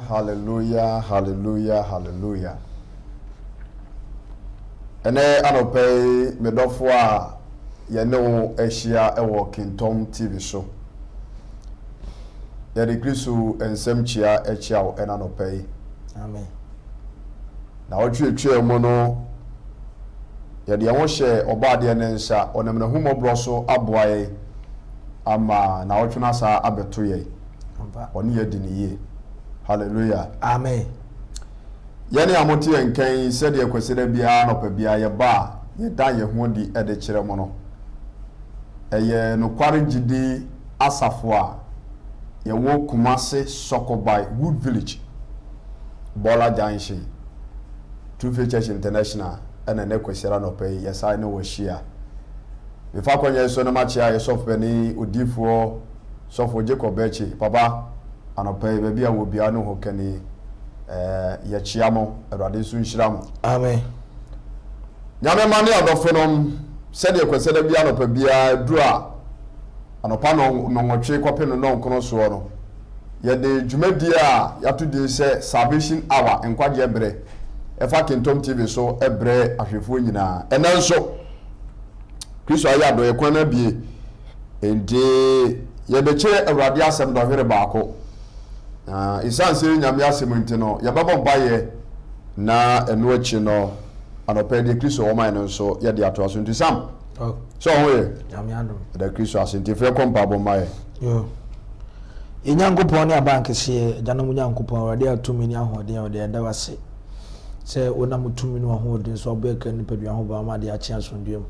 Hallelujah, hallelujah, hallelujah. Ɛnɛ anɔpa yi, me dɔfo a yɛne wo ahyia wɔ Kintɔm TV so. Yɛde Kristo nsɛm kyia akyia wo ɛna anɔpa yi. Amen. Na ɔtweetwee mu no, yɛde yɛn ho hyɛ Ɔbɔadeɛ no nsa. Ɔnam n'ahummɔborɔ so aboa yɛn ama naawɔtwe no asa abɛto yɛn. Ɔne yɛn adi no yie. Hallelujah. Amen. Yɛn a mote yɛn nka yi, sɛdeɛ Kwasida biara anɔpa biara yɛba a, yɛda yɛn ho adi de kyerɛ mo no, ɛyɛ nokware gyidi asafo a yɛwɔ Kumasi Sɔkɔbae Wood Village, Bɔla Junction, True Faith Church International na ɛnnɛ Kwasiada anɔpa yi yɛsan ne wo ahyia. Mefa akwannya yi so na makyea yɛ sɔfo panin, odiyifoɔ Sɔfo Jacob Berkye. Papa, anɔpa yi baabi a wɔ biara ne ho kani, eh, yɛkyea mo, Awurade nso nhyira mo. Amen. Nyame mma ne adɔfonom, sɛdeɛ Kwasiada biara anɔpa biara ɛduru a anɔpa nnɔnwɔtwe kɔpem nnɔnkono soɔ no, Yɛde dwumadie a yɛato din sɛ Salvation Hour, Nkwagyeɛ Berɛ, ɛfa Kingtom TV so brɛ ahwɛfoɔ nyinaa. Ɛnnɛ nso, Kristo ayɛ adɔeɛ kwan no abue, enti yɛbɛkyɛ Awurade asɛm dɔnhwere baako. Na ɛsiane sɛ ɛyɛ Nyame asɛm nti no, yɛbɛbɔ mpaeɛ na ɛno akyi no, anɔpa yi deɛ Kristo wɔ ma yɛn no nso yɛde atoa so. Nti Sam, Oh. sɛ ɔho yɛ? Nyame adom. Yɛda Kristo ase. Nti frɛ kɔ mpaebɔ mma yɛn. Yo. Yɛn Nyankopɔn ne Abankɛseɛ, Agyanom Nyankopɔn, Awurade a tumi ne ahoɔden a ɔde yɛda wo ase sɛ wonam wo tumi ne w'ahoɔden so abɔ yɛn kra ne nipadua ho ban ama ade akye asomdwoeɛ mu,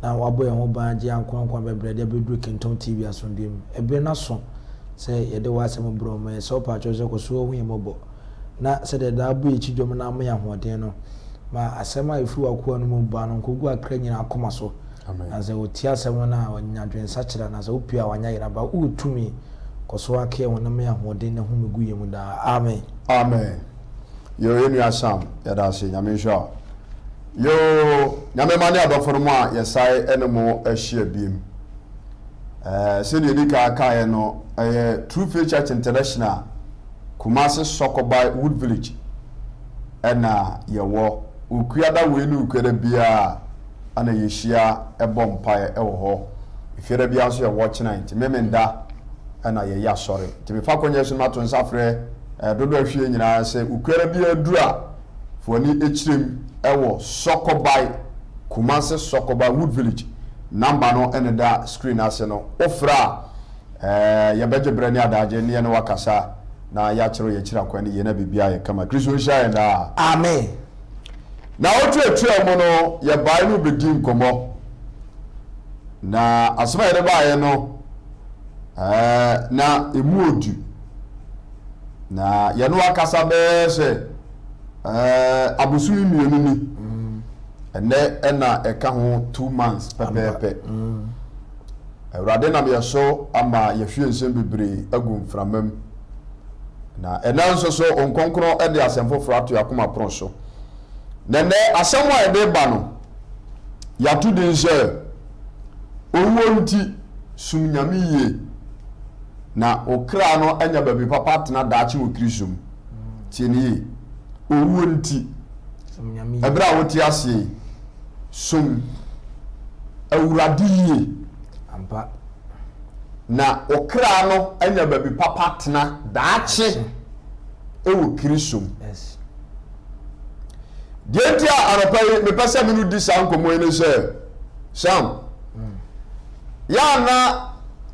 na woabɔ yɛn ho ban agye yɛn ankoankoa bɛbrɛ de abɛduru Kingtom TV asomdwoeɛ mu. Ɛberɛ no aso sɛ yɛde w'asɛm brɛ wo ma yɛsrɛ wo paakyɛw sɛ kɔ so hu yɛn mmɔbɔ na sɛdeɛ daa bɔ yɛn akyi dwom na ama yɛn ahoɔden no, ma asɛm a ɛfiri w'akoa no mu ba no nkɔgu akra nyinaa akoma so. Na sɛ ɔtie asɛm no a, ɔnya adwensakyera, na sɛ wopue a, wanya yera. Ba wowɔ tumi, kɔ so ara ka yɛn ho na ma yɛn ahoɔden na home gu yɛn mu daa. Amen. Amen yoo yɛn nua Sam yɛda ase Nyame nhyira wo yoo Nyame mma ne adɔfo no mo a yɛsae ɛne mo ahyia biem ɛɛ sɛdeɛ yɛdi kan kaeɛ no ɛyɛ True Faith Church International Kumasi Sɔkɔbae Wood Village ɛna yɛwɔ Okuada wei ne Okuada biara na yɛhyia bɔ mpaeɛ wɔ hɔ. Efiada biara nso yɛ watch night, Memenda na yɛyɛ asɔre. Nti mefa akwannya yi so na mato nsa afrɛ dodoɔ a ɛhwɛ yɛn nyinaa sɛ Okuada biara duru a, fa w'ani kyerɛ mu wɔ Sɔkɔbae, Kumasi Sɔkɔbae, Wood Village. Number no na ɛda screen no ase no. Wofrɛ a, yɛbɛgye berɛ ne adagye ne yɛne wo akasa na yɛakyerɛ wo yɛn akyiri akwan no yie na biribiara ayɛ kama. Kristo nhyira yɛn daa. Amen. Naawɔtwe a mu no, yɛbae no bɛdi nkɔmmɔ. Na asɛm a yɛde baeɛ no, ɛɛ, na ɛmu odu. Na yɛne wakasa bɛyɛ sɛ ɛɛ, abosome mmienu ni. Ɛnɛ ɛna ɛka ho 2 months pɛpɛɛpɛ. Awurade nam yɛ so ama yɛhwie nsɛm bebree agu mframa mu. Na ɛnɛ nso so, Nkronkron de asɛm foforɔ ato yɛn akoma pono so. Na ɛnɛ asɛm a yɛde ba no, yɛato din sɛ, Owuo nti, som Nyame yie, na wo kra no anya baabi papa atena daakye wɔ Kristo mu. Tie no yie. Owuo nti, ɛberɛ a wote aseɛ yi, som Awurade yie. Ampa. Na wo kra no anya baabi papa atena daakye wɔ Kristo mu. Yes. Deɛ nti a anɔpa yi mepɛ sɛ me no di saa nkɔmmɔ yi ne sɛ, Sam, yɛ a na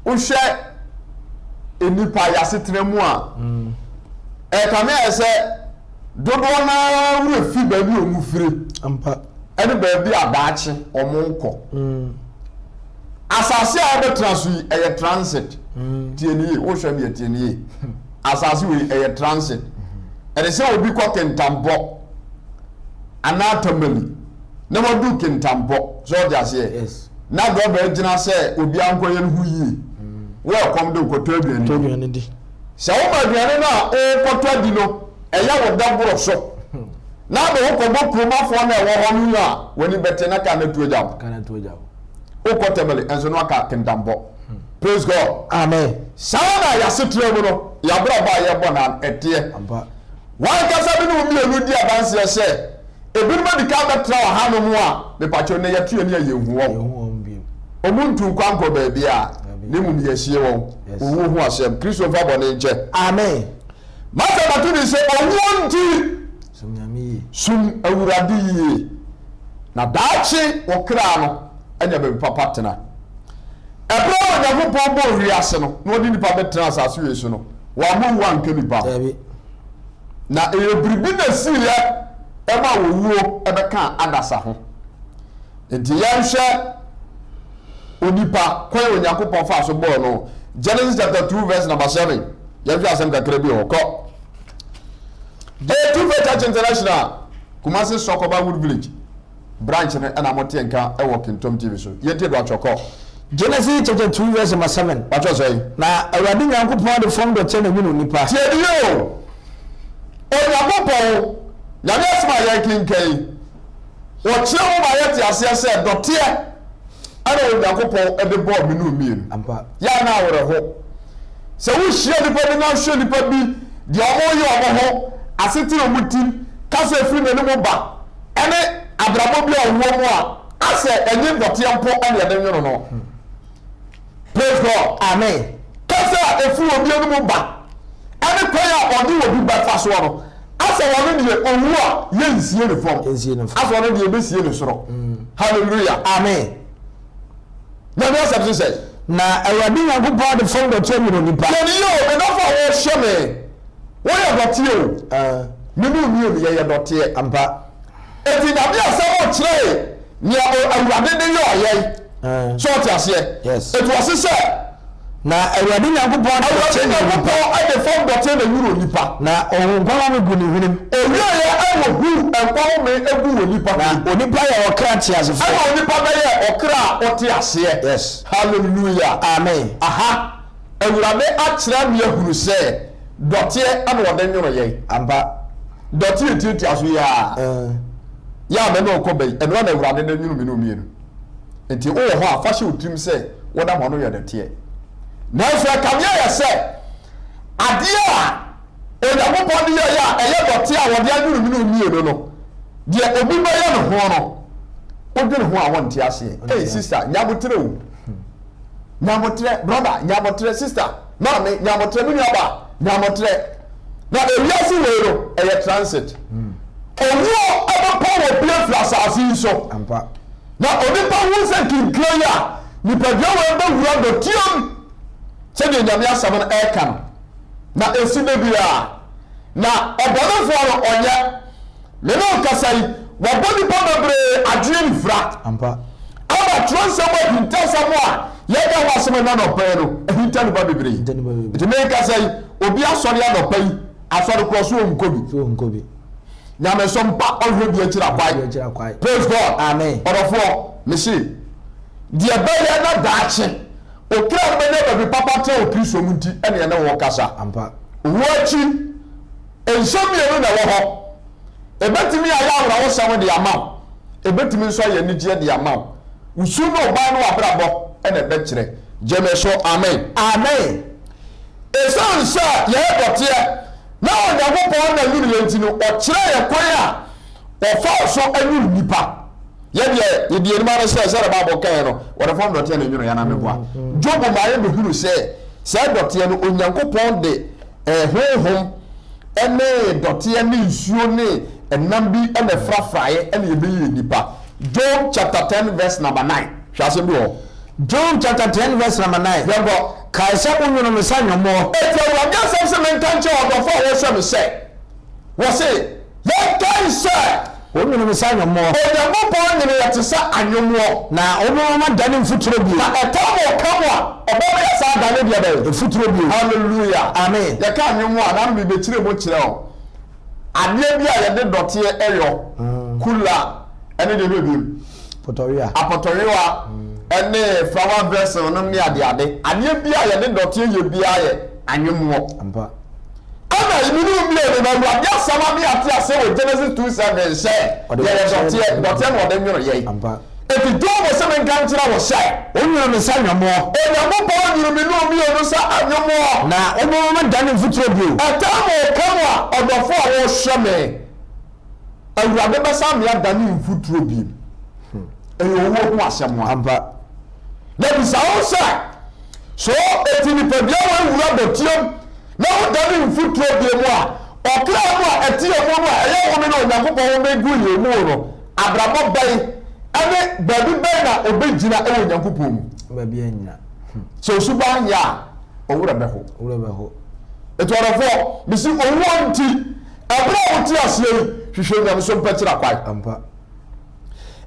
wohwɛ nnipa yɛasetena mu a, ɛkame ayɛ sɛ dodoɔ no ara werɛ fi baabi a wɔn firi Ampa. ɛne baabi a daakye wɔn kɔ. Asase a wɔbɛtena so yi, ɛyɛ transit. Tie ne yie, wohwɛ me a tie ne yie. Asase wei ɛyɛ transit. Ɛde sɛ obi kɔ Kintampo anaa Tamale na wadu Kintampo, sɛ ɔte aseɛ? Yes. Na drɔba agyina sɛ obiara nkɔyɛ ne ho yie. Wo ɛkɔm de wokɔtɔ aduane Tɔ di. aduane di. Sɛ woma aduane no a wokɔtɔ adi no ɛyɛ wo dɛ boro so na wode wo kɔbɔ kuromafoɔ no a ɛwɔ hɔ no mu a, w'ani bɛte na kaa no atu agya wo. Kaa no atu agya wo. Wokɔ Tamale nso na waka Kintampo. Praise God. Amen. Saa na yɛasetena mu no. Yɛabrabɔ a yɛbɔ no ara ɛteɛ. W'ankasa me ne wo mmienu di adanseɛ sɛ ebinom adi kan bɛtra wɔ hanom a, mepakyɛw, nnɛ yɛto yɛn ani a yɛnhu wɔn. Wɔn ntu nkwa nkɔ baabiara, na mmom yɛasie wɔn. Owuo ho asɛm. Kristo mfa bɔne nkyɛ. Amen. M'asɛm ato din sɛ Owuo Nti. Som Awurade yie, na daakye wo kra no anya baabi papa tena. Ɛberɛ a Onyankopɔn bɔɔ wiase no na ɔde nnipa bɛtenaa asase wei so no, wammɔ owuo anka nnipa ho. Na ɛyɛ biribi na ɛsiiɛ ɛma owuo ɛbɛkaa adasa ho. Nti yɛnhwɛ onipa kwan a Onyankopɔn faa so bɔɔ no. Genesis chapter 2 verse number 7. Yɛnhwɛ asɛm kakra bi wɔ hɔ. Kɔ. J2 Church International, Kumasi Sɔkɔba Wood Village. Branch no na mote nka wɔ Kingtom TV so. Yɛntie do atwɔ kɔ. Genesis chapter 2 verse number 7. Watwerɛ sɛn? Na Awurade Nyankopɔn de fam dɔteɛ na nwunu onipa. Tie nie o, Onyankopɔn, Nyame asɛm a yɛrekenkan yi, ɔkyerɛ mu ma yɛte aseɛ sɛ dɔteɛ ɛna Onyankopɔn de bɔɔ me ne wo mmienu. Ampa. Yɛ a na awerɛho sɛ wohyia nnipa bi na wohwɛ nnipa bi deɛ wɔyɛ wɔn ho, asetena a wɔtim, kasa a ɛfiri n'anom ba, ɛne abrabɔ bi a ɔwɔ mu a asɛ ɛnye dɔteɛ mpo ɛne ɛde nwono no. Praise God. Amen. Kasa a ɛfiri obi anom ba ɛne kwan a ɔde obi bɛfa soɔ no, asɛ ɔno deɛ owu a yɛnsie ne fam. Yɛnsie ne fam. Asɛ ɔno deɛ yɛbɛsie ne soro. Hallelujah. Amen. Nyame asɛm se sɛn? Na Awurade Nyankopɔn de fam dɔteɛ nwono onipa. Tie me yie o, me dɔfo a wohwɛ me. Woyɛ dɔteɛ o. Me ne wo mmienu yɛyɛ dɔteɛ. Ampa. Enti Nyame asɛm kyerɛe nea Awurade de yɔɔ yɛn. So ɔte aseɛ? Yes. Enti ɔse sɛ. Na Awurade Nyankopɔn de dɔteɛ na Awurade Nyankopɔn de fam dɔteɛ na nwunu onipa. Na ɔhuu nkwa home gu ne hwenem. Ɔwieɛ ɛna ɔhuu nkwa home gu onipa hwenem. Na onipa yɛ ɔkra teasefoɔ. Ɛna onipa bɛyɛɛ ɔkra a ɔte aseɛ. Yes. Hallelujah. Amen. Aha. Awurade akyerɛ me ahunu sɛ dɔteɛ na ɔde nwono yɛn. Ampa. Dɔteɛ tiatia so yi ara. Yɛ a me ne wo kɔ bɛ yi, ɛno ara na Awurade de nwono me ne wo mmienu. Nti wowɔ hɔ a, fa hyɛ wo tirim sɛ wonam hɔ no yɛ dɔteɛ. Nanso ɛkame ayɛ sɛ adeɛ a Onyankopɔn de yɛeɛ a ɛyɛ dɔteɛ a wɔde anwono me ne wo mmienu no, deɛ obi bɛyɛ ne ho no, wodwene ho a wonte aseɛ. Ei sister, nya aboterɛ o. Nyabotrɛ, brother, nyabotrɛ, sister, maame, nyabotrɛ, me nua baa, nyabotrɛ. Na ewiase wei no, ɛyɛ transit. Owuo ɛbɛpɔ wɔ bi afiri asase yi so. Ampa. Na onipa hu sɛ nkinkire yi a, nipadua wei bɛwura dɔteɛ mu sɛdeɛ Nyame asɛm no ɛreka no. Na ɛsi da biara. Na ɔbɔnefoɔ no ɔnyɛ. Me ne wo kasa yi, wɔabɔ nnipa bebree adwene anifira. Ampa. Ama twerɛnsɛm mu ahintasɛm a yɛreka ho asɛm ɛnnɛ anɔpa yi no ahinta nnipa bebree. Ahinta nnipa bebree. Nti mekasa yi, obi asɔre anɔpa yi, asɔre korɔ so ɔnkɔ bi. So ɔnkɔ bi. Nyamesom pa ɔhwɛ bi akyiri akwae. Bi akyiri akwae. Praise God. Amen. Ɔdɔfoɔ, mese, deɛ ɛbɛyɛ na daakye okra no bɛnya baabi papa tena wɔ Kristo mu nti ɛne ɛne wo kasa. Ampa. Owuo akyi. Nsɛm mmienu na ɛwɔ hɔ. Ɛbɛtumi ayɛ awerɛhosɛm de ama wo, ɛbɛtumi nso ayɛ anigyeɛ de ama wo. Wo su ne wo ban ne w'abrabɔ na ɛbɛkyerɛ. Gye me so, amen. Amen. Ɛsiane sɛ yɛyɛ dɔteɛ na Onyankopɔn na nwunu yɛn nti no, ɔkyerɛɛ yɛn kwan a ɔfaa so nwunu nnipa. Yɛ deɛ, yɛdi anim ara sɛ, sɛdeɛ Bible kaeɛ no, wɔde fam dɔteɛ na ɛnwunu yɛn anaa meboa? Job maa yɛbɛhunu sɛ saa dɔteɛ no, Onyankopɔn de Honhom ne dɔteɛ ne nsuo ne ɛnam bi na ɛfrafraeɛ na yɛbɛyɛɛ nnipa. Job chapter 10 verse number 9. Hwɛ asɛm bi wɔ hɔ. Job chapter 10 verse number 9. Yɛnkɔ. Kae sɛ wonwono me sɛ anwommoɔ. Enti Awurade asɛm se menka nkyerɛ ɔdɔfoɔ a wɔhwɛ me sɛ, wɔse, Yɛnkae sɛ. Wonwono me sɛ anwommoɔ. Onyankopɔn nwene yɛ te sɛ anwommoɔ. Na wobɛma madane mfuturo bio. Na ɛtɔ ma ɔka mo a, ɔbɛma yɛ saa adane deɛ bɛn? Mfuturo bio. Hallelujah. Amen. Yɛka anwommoɔ a, na mebɛkyerɛ mu kyerɛ wo. Adeɛ bi a yɛde dɔteɛ yɔ, kula, ɛne deɛ bɛn bio? Apɔtɔwewa. Apɔtɔwewa, ɛne flower vessel nom ne adeade. Adeɛ bi a yɛde dɔteɛ yɛ biara yɛ anwommoɔ. Ampa. Ɛna mene wo mmienu no, Awurade asɛm ama yɛate aseɛ wɔ Genesis 2:7 sɛ, yɛyɛ dɔteɛ, dɔteɛ na ɔde nwono yɛn. Enti Job se menka nkyerɛ wo sɛ. Wonwonoo me sɛ anwommoɔ. Onyankopɔn nwonoo me ne wo mmienu sɛ anwommoɔ. Na wobɛma madane mfuturo bio. Ɛtaa ma ɔka mu a, ɔdɔfoɔ a wohwɛ me, Awurade bɛsan me adane mfuturo bio. Ɛyɛ owuo ho asɛm a. Ampa. Na bisa wo sɛ, So enti nipadua wei wura dɔteɛ mu na wodane mfuturo bio mu a, ɔkra no a ɛte yɛn mu no a ɛyɛ home no a Onyankopɔn home gu yɛn mu no, abrabɔ bɛn ne baabi bɛn na obegyina wɔ Onyankopɔn mu? Baabi annyina. Sɛ osuban nyɛ a, wo werɛ bɛho. Wo werɛ bɛho. Enti ɔdɔfoɔ, mese owuo nti, ɛberɛ a wote aseɛ yi, hwehwɛ nyamesom pɛ kyerɛ kwan. Ampa.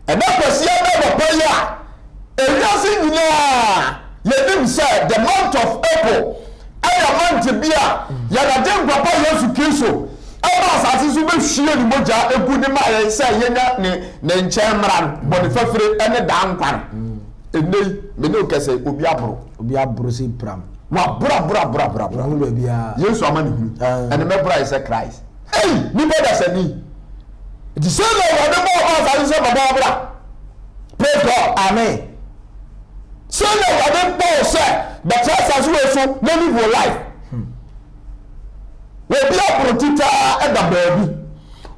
Ɛnnɛ Kwasiada anɔpa yi a ewiase nyinaa yɛnim sɛ the month of April ɛyɛ month bi a yɛn Agyenkwa pa Yesu Kristo ɛba asase so bɛhwie ne mogya egu de ma yɛn sɛ yɛnya ne ne nkyɛn mmara no, bɔne fafire ne daa nkwa no. Ɛnnɛ yi, me ne wo kɛsɛ yi, obi aboro. Obi aboro sɛ pram. Waboro aboro aboro aboro aboro. Ohunu baabiara. Yesu ama ne hunu. Ɛne mɛboro ayɛ sɛ Christ. Ei, nipa dasani. Nti sɛ na Awurade bɔ ɔba asase sɛ bɛbɔ ɔbra. Praise God. Amen. Sɛ na Awurade bɔ wo sɛ bɛtra asase wei so na live your life. Obi aboro titaa ɛda baabi.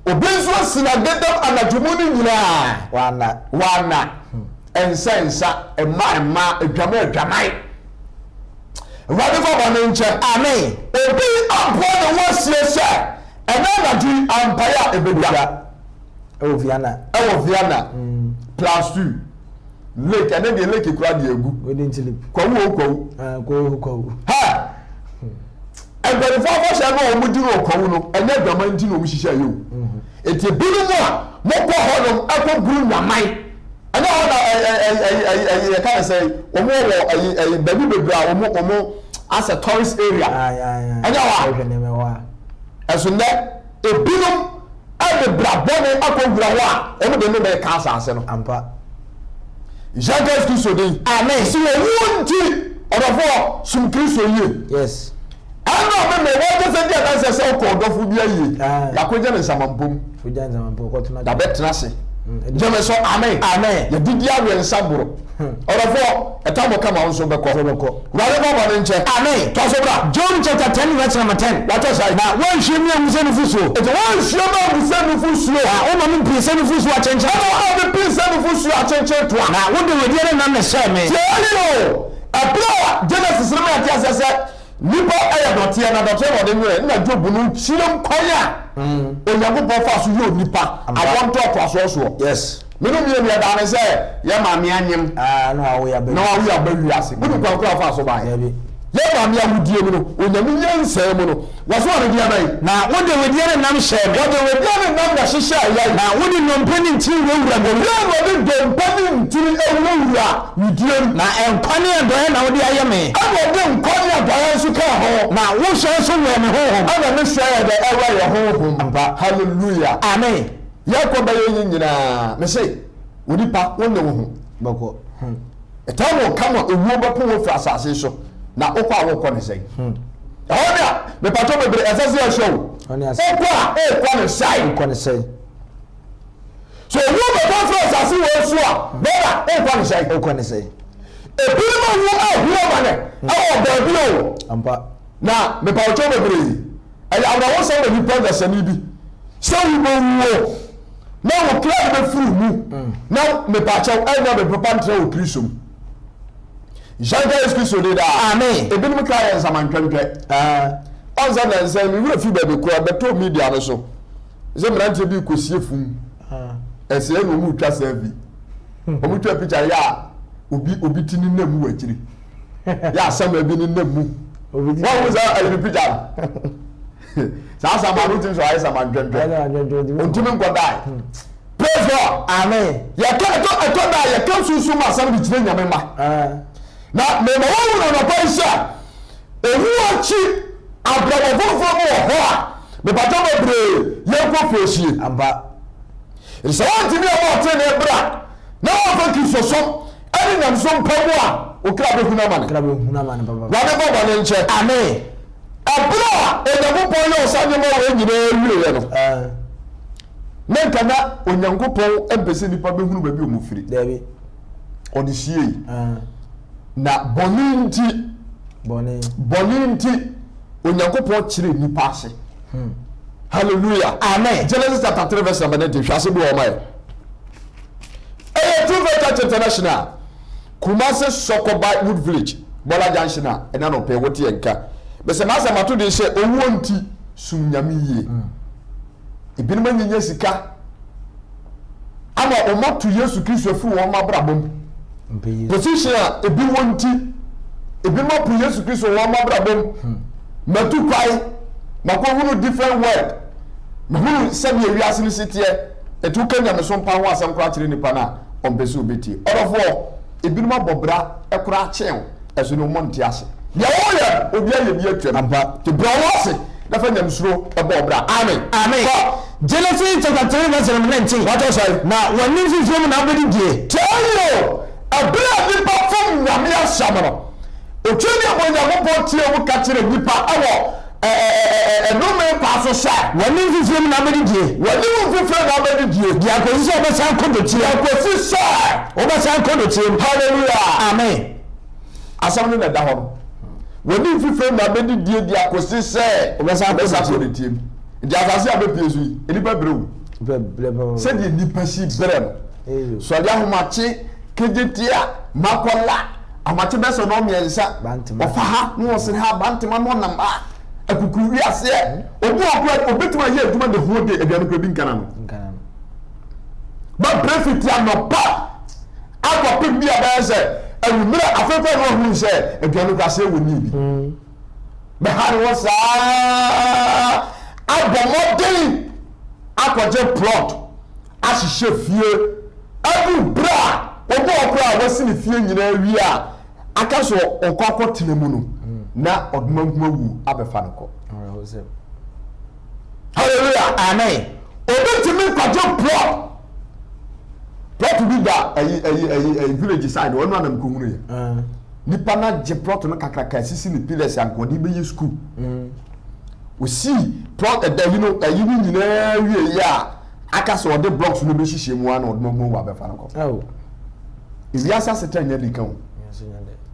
Obi nso asi n'adedam anadwo mu no nyinaa. Wana. Wana. Nsa nsa, mma mma, adwaman adwaman. Awurade fa bɔne nkyɛ. Amen. Obi aboa ne ho asie sɛ ɛnɛ anadwo yi ampaeɛ a ɛbɛdwa. Ɛwɔ Vienna. Ɛwɔ Vienna. Mm. Plus two. Lake ɛnɛ deɛ lake kura deɛ egu. Golden tulip. Kwawu o kwawu. Ah, kwawu kwawu. Ha! Mpanimfoɔ afahyɛ no a wɔn di no wɔ kwawu no ɛnyɛ adwaman nti na wɔn hyehyɛ yɛ o. Mhm. Eti ebinom a mokɔ hɔnom ɛkɔ buru nwaman. Ɛnyɛ hɔ na ɛyi ɛyi yɛka ne sɛ wɔn wɔ ɛyi ɛyi baabi bebree a wɔn wɔn asɛ tourist area. Ɛnyɛ hɔ a. Ɛso nnɛ ebinom ɛde bra bɔne akɔ wura hɔ a wɔn de nnome ka asase no. Ampa. Nhyira nka Yesu Kristo din. Amen. Sɛ wɔwuo nti ɔdɔfoɔ som Kristo yie. Yes. Ɛna ɔme me wɔn kɛsɛ di adanseɛ sɛ ɔkɔ ɔdɔfo bi ayie. Yɛakɔgya ne nsamampom. Yɛabɛtena ase. Gyeme so amen. Amen. Yɛdidi awe nsa boro. Ɔdɔfoɔ, ɛta mo kama wo nso bɛkɔ. Wurade fa bɔne nkyɛ. Amen. Tɔ so bra. Job chapter 10 verse number 10. Watɔ sae. Na wɔnhwie me angu sɛ nufusuo. Enti wɔnhwie me angu sɛ nufusuo. Na woma me pii sɛ nufusuo akyenkyen. Ɛna woma me pii sɛ nufusuo akyenkyen toa. Na wode wedeɛ ne nam na ɛhyɛɛ me. Tie eyi o, ɛberɛ a Genesis no ma yɛte aseɛ sɛ Nnipa yɛ dɔteɛ, na dɔteɛ na ɔde nwene. Nna Job no kyerɛm kwan a Onyankopɔn faa so yɛ onipa awoɔ ntoatoasoɔ soɔ. Yes. Me no mmienu yɛdaa ne sɛ yɛ maame anyem ah, na wawo yɛ na wawo yɛ aba wiase. Wonim kwan koro a ɔfaa so baeɛ? Dabi. Yɛ maame awodie mu no, Onyame nyansaa mu no, wɔso ɔde deɛ bɛn? Na wode wedeɛ ne nam hyɛɛ me. Wɔde wedeɛ ne nam na ɛhyehyɛɛ yɛn. Na wode nnompe ne ntini wurawura me mu. Wɔde wɔde dompe ne ntini awurawura me dua mu. Na nkwa ne adɔeɛ na wode ayɛ me. Ɛna ɔde nkwa ne adɔeɛ nso kaa ho. Na wo hwɛ nso wɛn me honhom. Ɛna ne hwɛ yɛ dɛ ɛwɛ yɛ honhom. Ampa. Hallelujah. Amen. Yɛkɔ bɛyɛ yi nyinaa, mese, onipa, wo ne wo ho. Bɛkɔ. Hmm. Ɛtaa wɔ ka ma owuo bɛpo wo firi asase so, na wokɔ a wokɔ ne sɛn? Hmm. Ɛhɔ ne a, mepatɔ bebree, ɛsɛ sɛ yɛhwɛ o. Wokɔ a, wokɔ ne sɛn? Wokɔ ne sɛn? So owuo bɛbɔ firi asase wei so a, brother, wokɔ ne sɛn? Wokɔ ne sɛn? Ebinom awu ahu amane ɛwɔ baabi o. Ampa. Na mepawkyɛw bebree, ɛyɛ awerɛhosɛm ma nipa dasani bi sɛ wobɛwuo na wo kra no bɛfiri mu mm. na mepakyɛw ɛnyɛ bɛ papa ntra wɔ Kristo mu. Nhyira nka Yesu Kristo din daa. Amen. Ebinom kra yɛ nsamantwɛntwɛ. Ah. Ɔnsɛ nansa mi wura fi baabi koraa bɛtɔ media no so. Sɛ mmeranteɛ bi rekɔsie funu ɛsɛɛ na wɔn retwa selfie wɔn twa picture yɛ a obi obi ti ne nam mu wɔ akyiri yɛ asɛm bi ne nam mu wɔn ho sɛ ɛyɛ picture no saa sama no ti sɔ ayɛ sama ntwɛntwɛ ntumi nkɔ dae praise God amen yɛka ɛtɔ ɛtɔ da yɛka sunsun ma asɛm de kyerɛ nyame ma na mɛma wɔn wura nɔpɛ yi sɛ owu akyi abrabɔ foforɔ bi wɔ hɔ a. Mepatɔ bebree yɛnkɔ fiesie. Ampa. Sɛ woantumi ammɔ ɔtenenee bra na woamfa Kristosom ne nyamesom pa mu a, wo kra bɛhunu amane. Kra bɛhunu amane papa. Wurade mfa bɔne nkyɛ. Amen. Ɛberɛ a Onyankopɔn yɛɛ saa nneɛma wei nyinaa wieeɛ no, Na nka na Onyankopɔn mpɛ sɛ nnipa bɛhunu baabi a wɔfiri. Dabi. Ɔde siei. Na bɔne nti, bɔne, bɔne nti, Onyankopɔn kyerɛ nnipa ase. Hmm. Hallelujah. Amen. Genesis chapter 3 verse number 19. Hwɛ ase bi wɔ ɔma yɛ. Ɛyɛ True Faith Church International. Kumasi Sɔkɔba Wood Village, Bɔla Junction a ɛna nɔpɛ wote yɛn nka. Bɛsɛ m'asɛm ato din sɛ owuo nti sum nyame yie. Mm. Ebinom anyinya sika ama wɔato Yesu Kristo afiri wɔn abrabɔ mu. Position a ebi wɔ nti, ebinom apo Yesu Kristo wɔn abrabɔ mu. Hmm. Matu kwae, makɔhunu different world, mahunu sɛdeɛ wiase no si teɛ. Ɛti woka nyamesom pa ho asɛm koraa kyerɛ nipa no a, ɔmpɛ sɛ ɔbɛtie. Ɔdɔfoɔ, ebinom abɔ bra koraa kyɛn wo, ɛso no wɔn nte ase. Deɛ wɔyɛ no, obi ayɛ bi atwam. Nti brɛ wo ase. na fa nyamesuro bɔ wo bra. Amen. Amen. Kɔ. Genesis chapter 3 verse number 19. Wate sɛn? Na w'ani mfifire mu na wobɛdi die. Tie yie o, ɛberɛ a nnipa fom Nyame asɛm no, Otwani a Onyankopɔn teɛ mu ka kyerɛ nnipa wɔ ɛnome kwan so sɛ. W'ani mfifire mu na wobɛdi die. W'ani mfifire na wobɛdi die. Deɛ akɔsi sɛ wobɛsan kɔ dɔteɛ. Deɛ akɔsi sɛ. Wobɛsan kɔ dɔteɛ mu. Hallelujah. Amen. Asɛm no na ɛda hɔ no. Wɔde mfifire na abɛdidie de akɔsi sɛ Wɔbɛsan akɔ ne dɔteɛ mu. Nti asase a bɛpie so yi, nnipa brɛ o. Sɛdeɛ nnipa si brɛ no. Sɔre ahomakye, kegyetia, makɔla, ahomakye bɛsɛ no mmiɛnsa, ɔfa ha na ɔsene ha, bantema na ɔnam ha, akukuru wiaseɛ. Obi wɔ kora, obɛtumi ayɛ adwuma the whole day, aduane kora bi nka n'ano. Bɛbrɛ fiti anɔpa. Akɔpem bi a bɛyɛ sɛ anwummerɛ afei koraa na wahunu sɛ aduane no koraa sɛ wɔnii bi. Bɛha ne ho saa abɔ mmɔden akɔgye plot ahyehyɛ fie adu berɛ a obi wɔ koraa a wasi ne fie nyinaa wie a aka so ɔkɔ akɔtena mu no na ɔdomankoma wu abɛfa no kɔ. Hallelujah. Amen. Obi tumi kɔgye plot. Plot bi da ayi ayi ayi ayi village side ɔno anam kohunu yɛ. Ah. Nipa na gye plot no kakraka sisi ne pillars anka ɔde bɛyɛ school. Mm. Osi plot ɛda yi no ayi no nyinaa wie yɛ a aka sɛ ɔde blocks no bɛhyehyɛ mu ana ɔde no ho wɔ abɛfa no kɔ. Oh. Ewiase asetena nyɛ nika o.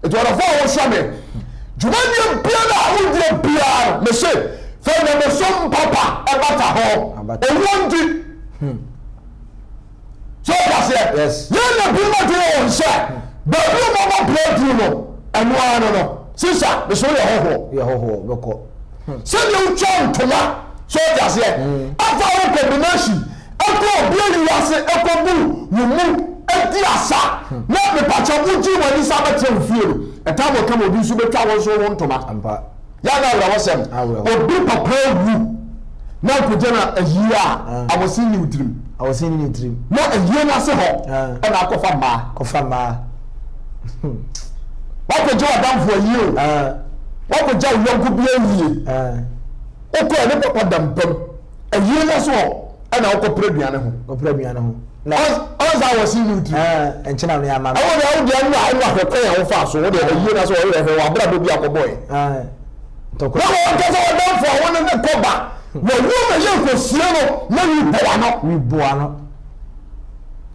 Nti ɔdɔfo a wohwɛ me, dwumadie biara a wodie biara no, mese fa nyamesom papa ɛbata ho. Owuo nti. Hmm. So ɔte aseɛ? Yɛn na binom adwene wɔn sɛ baabi a wɔabɔ bra duru no, ɛno ara no no. Sisa, mese woyɛ hɔhoɔ. Woyɛ hɔhoɔ, bɛkɔ. Hmm. Sɛdeɛ wotwa ntoma, so ɔte aseɛ? Hmm. Afa wo combination ɛkɔ obi ayi ase ɛkɔbu wo mu ɛdi asa na mepakyɛ wogye w'ani sa bɛtena wo fie no ɛta wɔ kama obi nso bɛtwa wo nso wo ntoma yɛ na awerɛhɔsɛm obi papa awu na nkɔgya na ayie a awɔse nni wo tirim awɔse nni ne tirim na ayie no ase hɔ ɛna akɔfa mmaa kɔfa mmaa wakɔgya w'adamfo ayie o wakɔgya wo yɔnko bi ayie wokɔ ɛne papa da mpam Ayie no so ɛna wokɔ pere aduane ho. Kɔ pere aduane ho. Na ɔnsa wɔ si ne tiri. Ɛɛ nkyɛn na ama. Ɛwɔ deɛ wo deɛ nwa nwa hwɛ kwan a wofa so wo deɛ ayie no so ɔyɛ hwɛ wɔ abrabɔ bi akɔbɔ yɛ. Ɛɛ ntɔkwa. Na wɔn kasa wɔn danfo a wɔn ne ne kɔ ba wɔ wuo na yɛ nkosie no na wi bɔ ano. Wi bɔ ano.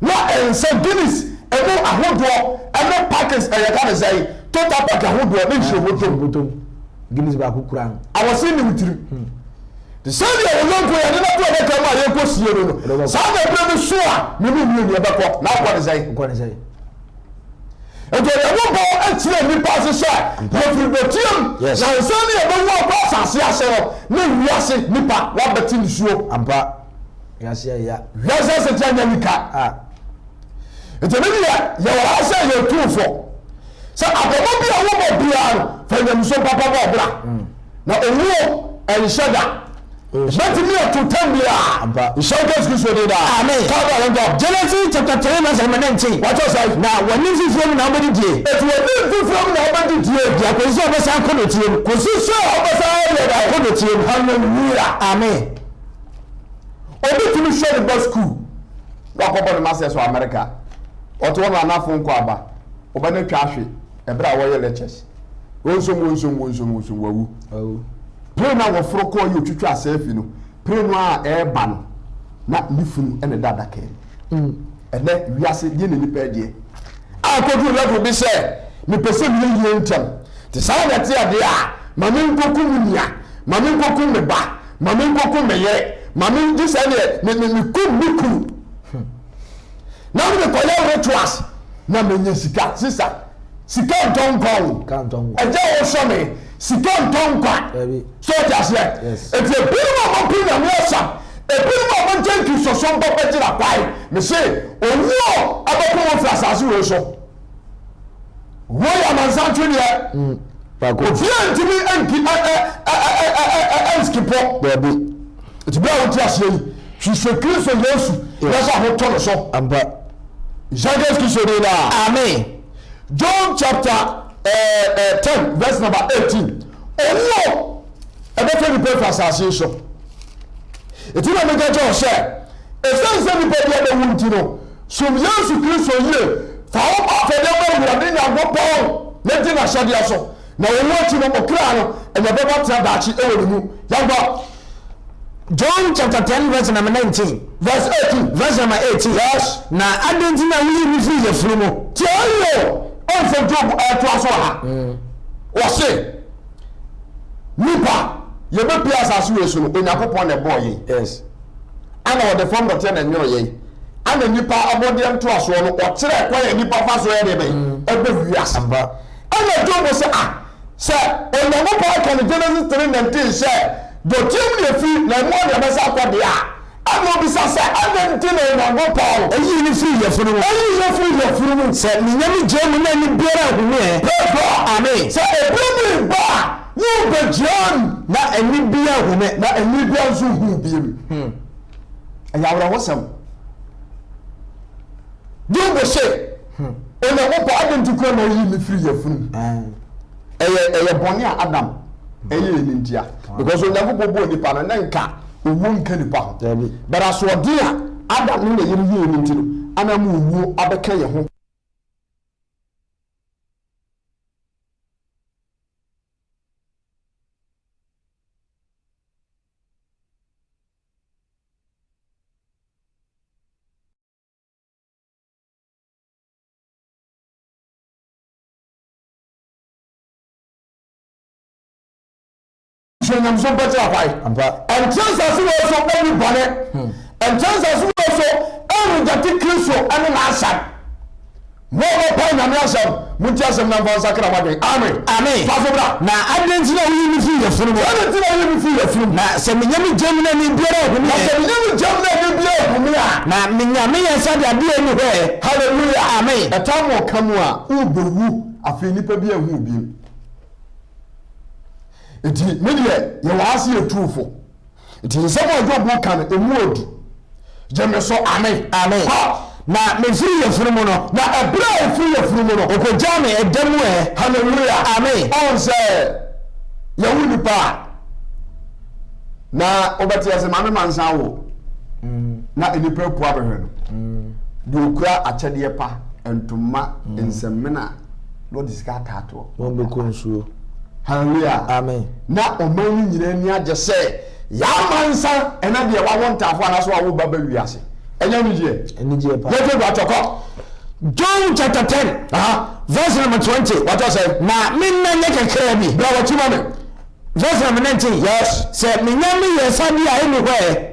Na nsa Guinness ɛmu ahodoɔ ɛne package ɛyɛ ka ne sɛn total pack ahodoɔ ne nhyɛ botom. Guinness baako kura no. Awɔse ne wo tirim. Te sɛ deɛ wo yɔnko yɛde no ato adaka mu a yɛrekɔsie no no, saa na ɛberɛ bi so a me ne mmienu yɛbɛkɔ. Na wokɔ ne sɛn? Wokɔ ne sɛn? Nti Onyankopɔn kyerɛ nnipa ase sɛ yɛfiri dɔteɛ mu, na ansa ne yɛbɛwu akɔ asase ase no, na wiase nnipa wɔabɛte nisuo. Ampa. Wiase yɛ ya. Wiase asetra nyɛ nika. Ah. Nti ne deɛ yɛwɔ ha sɛ yɛtu fo sɛ abrabɔ bi a wobɔ biara no, fa nyamesom papa bɔ ɔbra. Mm. Na owuo nhyɛ da. Bɛtumi ato tam biara. Nhyɛ nka Yesu Kristo din daa. Amen. Kaa bra yɛn kɔ. Genesis chapter 3 verse number 19. Wakyɛ sɛ. Na w'ani mfifire mu na wobɛdidie. Eti w'ani mfifire mu na wobɛdidie. Deɛ kɔsi sɛ wobɛsan akɔ dɔteɛ mu. Kɔsi sɛ wobɛsan ayɛ dɛ. Akɔ dɔteɛ mu. Hallelujah. Amen. Obi tumi hwɛ ne ba sukuu na wakɔbɔ ne masters wɔ America. Ɔte hɔ no anafo nkɔ aba. Ɔba no atwa ahwe ɛberɛ a wɔyɛ lectures. Wonsom wonsom wonsom wonsom wawu. Wawu. Plane a wɔforo kɔɔ yi otwitwa selfie no, plane no a ɛreba no. Na ne funu na ɛda adaka mu. Mm. Ɛnɛ wiase deɛ na nipa deɛ. A kɔduru level bi sɛ mepɛ sɛ meyɛ yie ntɛm. Te saa na ɛte adeɛ a ma me nkɔku me nua, ma me nkɔku me ba, ma me nkɔku me yere, ma me gye sɛ deɛ me me mekum me kunu. Hmm. Na me kɔyɛ rituals na menya sika. Sista, sika ntɔ nkwa o. Ɛgya wɔhwɛ me, sika ntɔ nkwa. So ɔte aseɛ? Eti ebinom a wɔpo Nyame asɛm, ebinom a wɔgye Nkristosom mpo bɛgyina kwae. Mese, owuo ɛbɛpo wɔn firi asase wei so. Owuo yɛ amansan twedeɛ. Mm, Obiara ntumi nki ɛ ɛ ɛ ɛ ɛ ɛ nskipɔ. Dabi. Eti bere a wote aseɛ yi, hwehwɛ Kristo Yesu na sɛ ahotɔ no so. Ampa. Nhyira Kristo din daa. Amen. John chapter eh, eh, 10 verse number 18. Owuo ɛbɛfa nipa afiri asase yi so. Eti na meka kyerɛ wo sɛ, ɛsiane sɛ nipa bi abɛwu nti no, som Yesu Kristo yie, fa wo bɔ afɔdeɛ ma Awurade Nyankopɔn na di n'ahyɛdeɛ so, na owu akyi no, okra no ɛna ɛbɛba tena daakye ɛwɔ ne mu. Yɛnkɔ. John chapter 10 verse number 19. Verse 18. Verse number 18. Yes. Na adɛn nti na woyii me firii yafunu mu? Tie eyi o, ɔnsɛ Job ɛtoa so wɔ ha. Mm. Wɔse, nipa, yɛbɛpie asase wei so no, Onyankopɔn na ɛbɔɔ yɛn. Yes. Ana ɔde fam dɔteɛ na ɛnwono yɛn. Ana nipa abɔdeɛ ntoasoɔ no, ɔkyerɛ kwan a nipa fa so yɛ deɛ bɛn, mm. ɛbɛ wiase. Ɛna Job sɛ, ah, sɛ Onyankopɔn aka no Genesis 3:19 sɛ, dɔteɛ mu na ɛfiri, na ɛmu a na ɛbɛsa akɔ deɛ a, Ɛnna obisa sɛ, Adɛn nti na Onyankopɔn. Yii no firii yafunu mu? Yii no firii yafunu mu. Sɛ menya me gyaa mu na ani biara anhu me ɛ. Praise God. Amen. Sɛ ɛberɛ bi reba a, worebɛgyaa mu. Na ani biara anhu me. Na ani biara nso nhu wo bio. Hmm. Ɛyɛ awerɛhosɛm. Job se, hmm. Onyankopɔn, adɛn nti koraa na woyii me firii yafunu mu? Ɛyɛ ɛyɛ bɔne a Adam ɛyɛɛ no ntia. Because Onyankopɔn bɔɔ nipa no, na nka owuo nka nipa ho. But asoɔden a Adam ne ne yere yɛɛ no nti no, ana ama owuo abɛka yɛn ho. Sua nyamesom pa kyerɛ akwae. Ɛnkyerɛ nsase wei so ɛnni bɔne. Ɛnkyerɛ nsase wei so ɛnregyɛte Kristo ɛne n'asɛm. Mo a mopae Nyame asɛm, montie asɛm na mfa nsakra mo adwene. Amen. Amen. Fa so bra. Na adɛn nti na woyi me firi yafunu mu? Adɛn nti na woyi me firi yafunu mu? Na sɛ menya me gyam na ani biara ahu me Na ɛ. sɛ menya me gyam na ani biara ahu me a. Na menya me yɛ nsa de adeɛ a ɛnni hɔ ɛ. Hallelujah. Amen. Ɛtaa ma ɔka mu a, worebɛwu, afei nnipa bi anhu wo bio. Nti me deɛ yɛwɔ ha sɛ yɛtu fo. Nti nsɛm a Job ka no emu odu. Gye me so, amen. Amen. Kɔ. Na mefiri yafunu mu no. Na ɛberɛ a ɛfiri yafunu mu no. Ɔkɔgyaa me ɛda mu ɛ. Hallelujah. Amen. Ɔn sɛ yɛwo nipa a na wobɛte ase maame mansa wo mm. na nnipa apu abɛhwɛ no mm. deɛ okura akyɛdeɛ pa ntoma mm. nsɛmmena na ɔde sika ataatoɔ. Wɔn bɛkɔ nsuo. Hallelujah. Amen. Na ɔman no nyinaa ani agye sɛ yɛamansa ɛna deɛ wawo ntaafo anaasɛ wawo ba ba wiase. Ɛnyɛ anigyeɛ? Anigyeɛ paa. Yɛgye do atɔkɔ. John chapter 10 verse number 20. Watɔ sɛ. Na me nna nyɛ kakraa bi. Bra wɔkyi ma me. Verse number 19. Yes. Sɛ menya me yɛ nsa bi a ɛnni hɔ ɛ.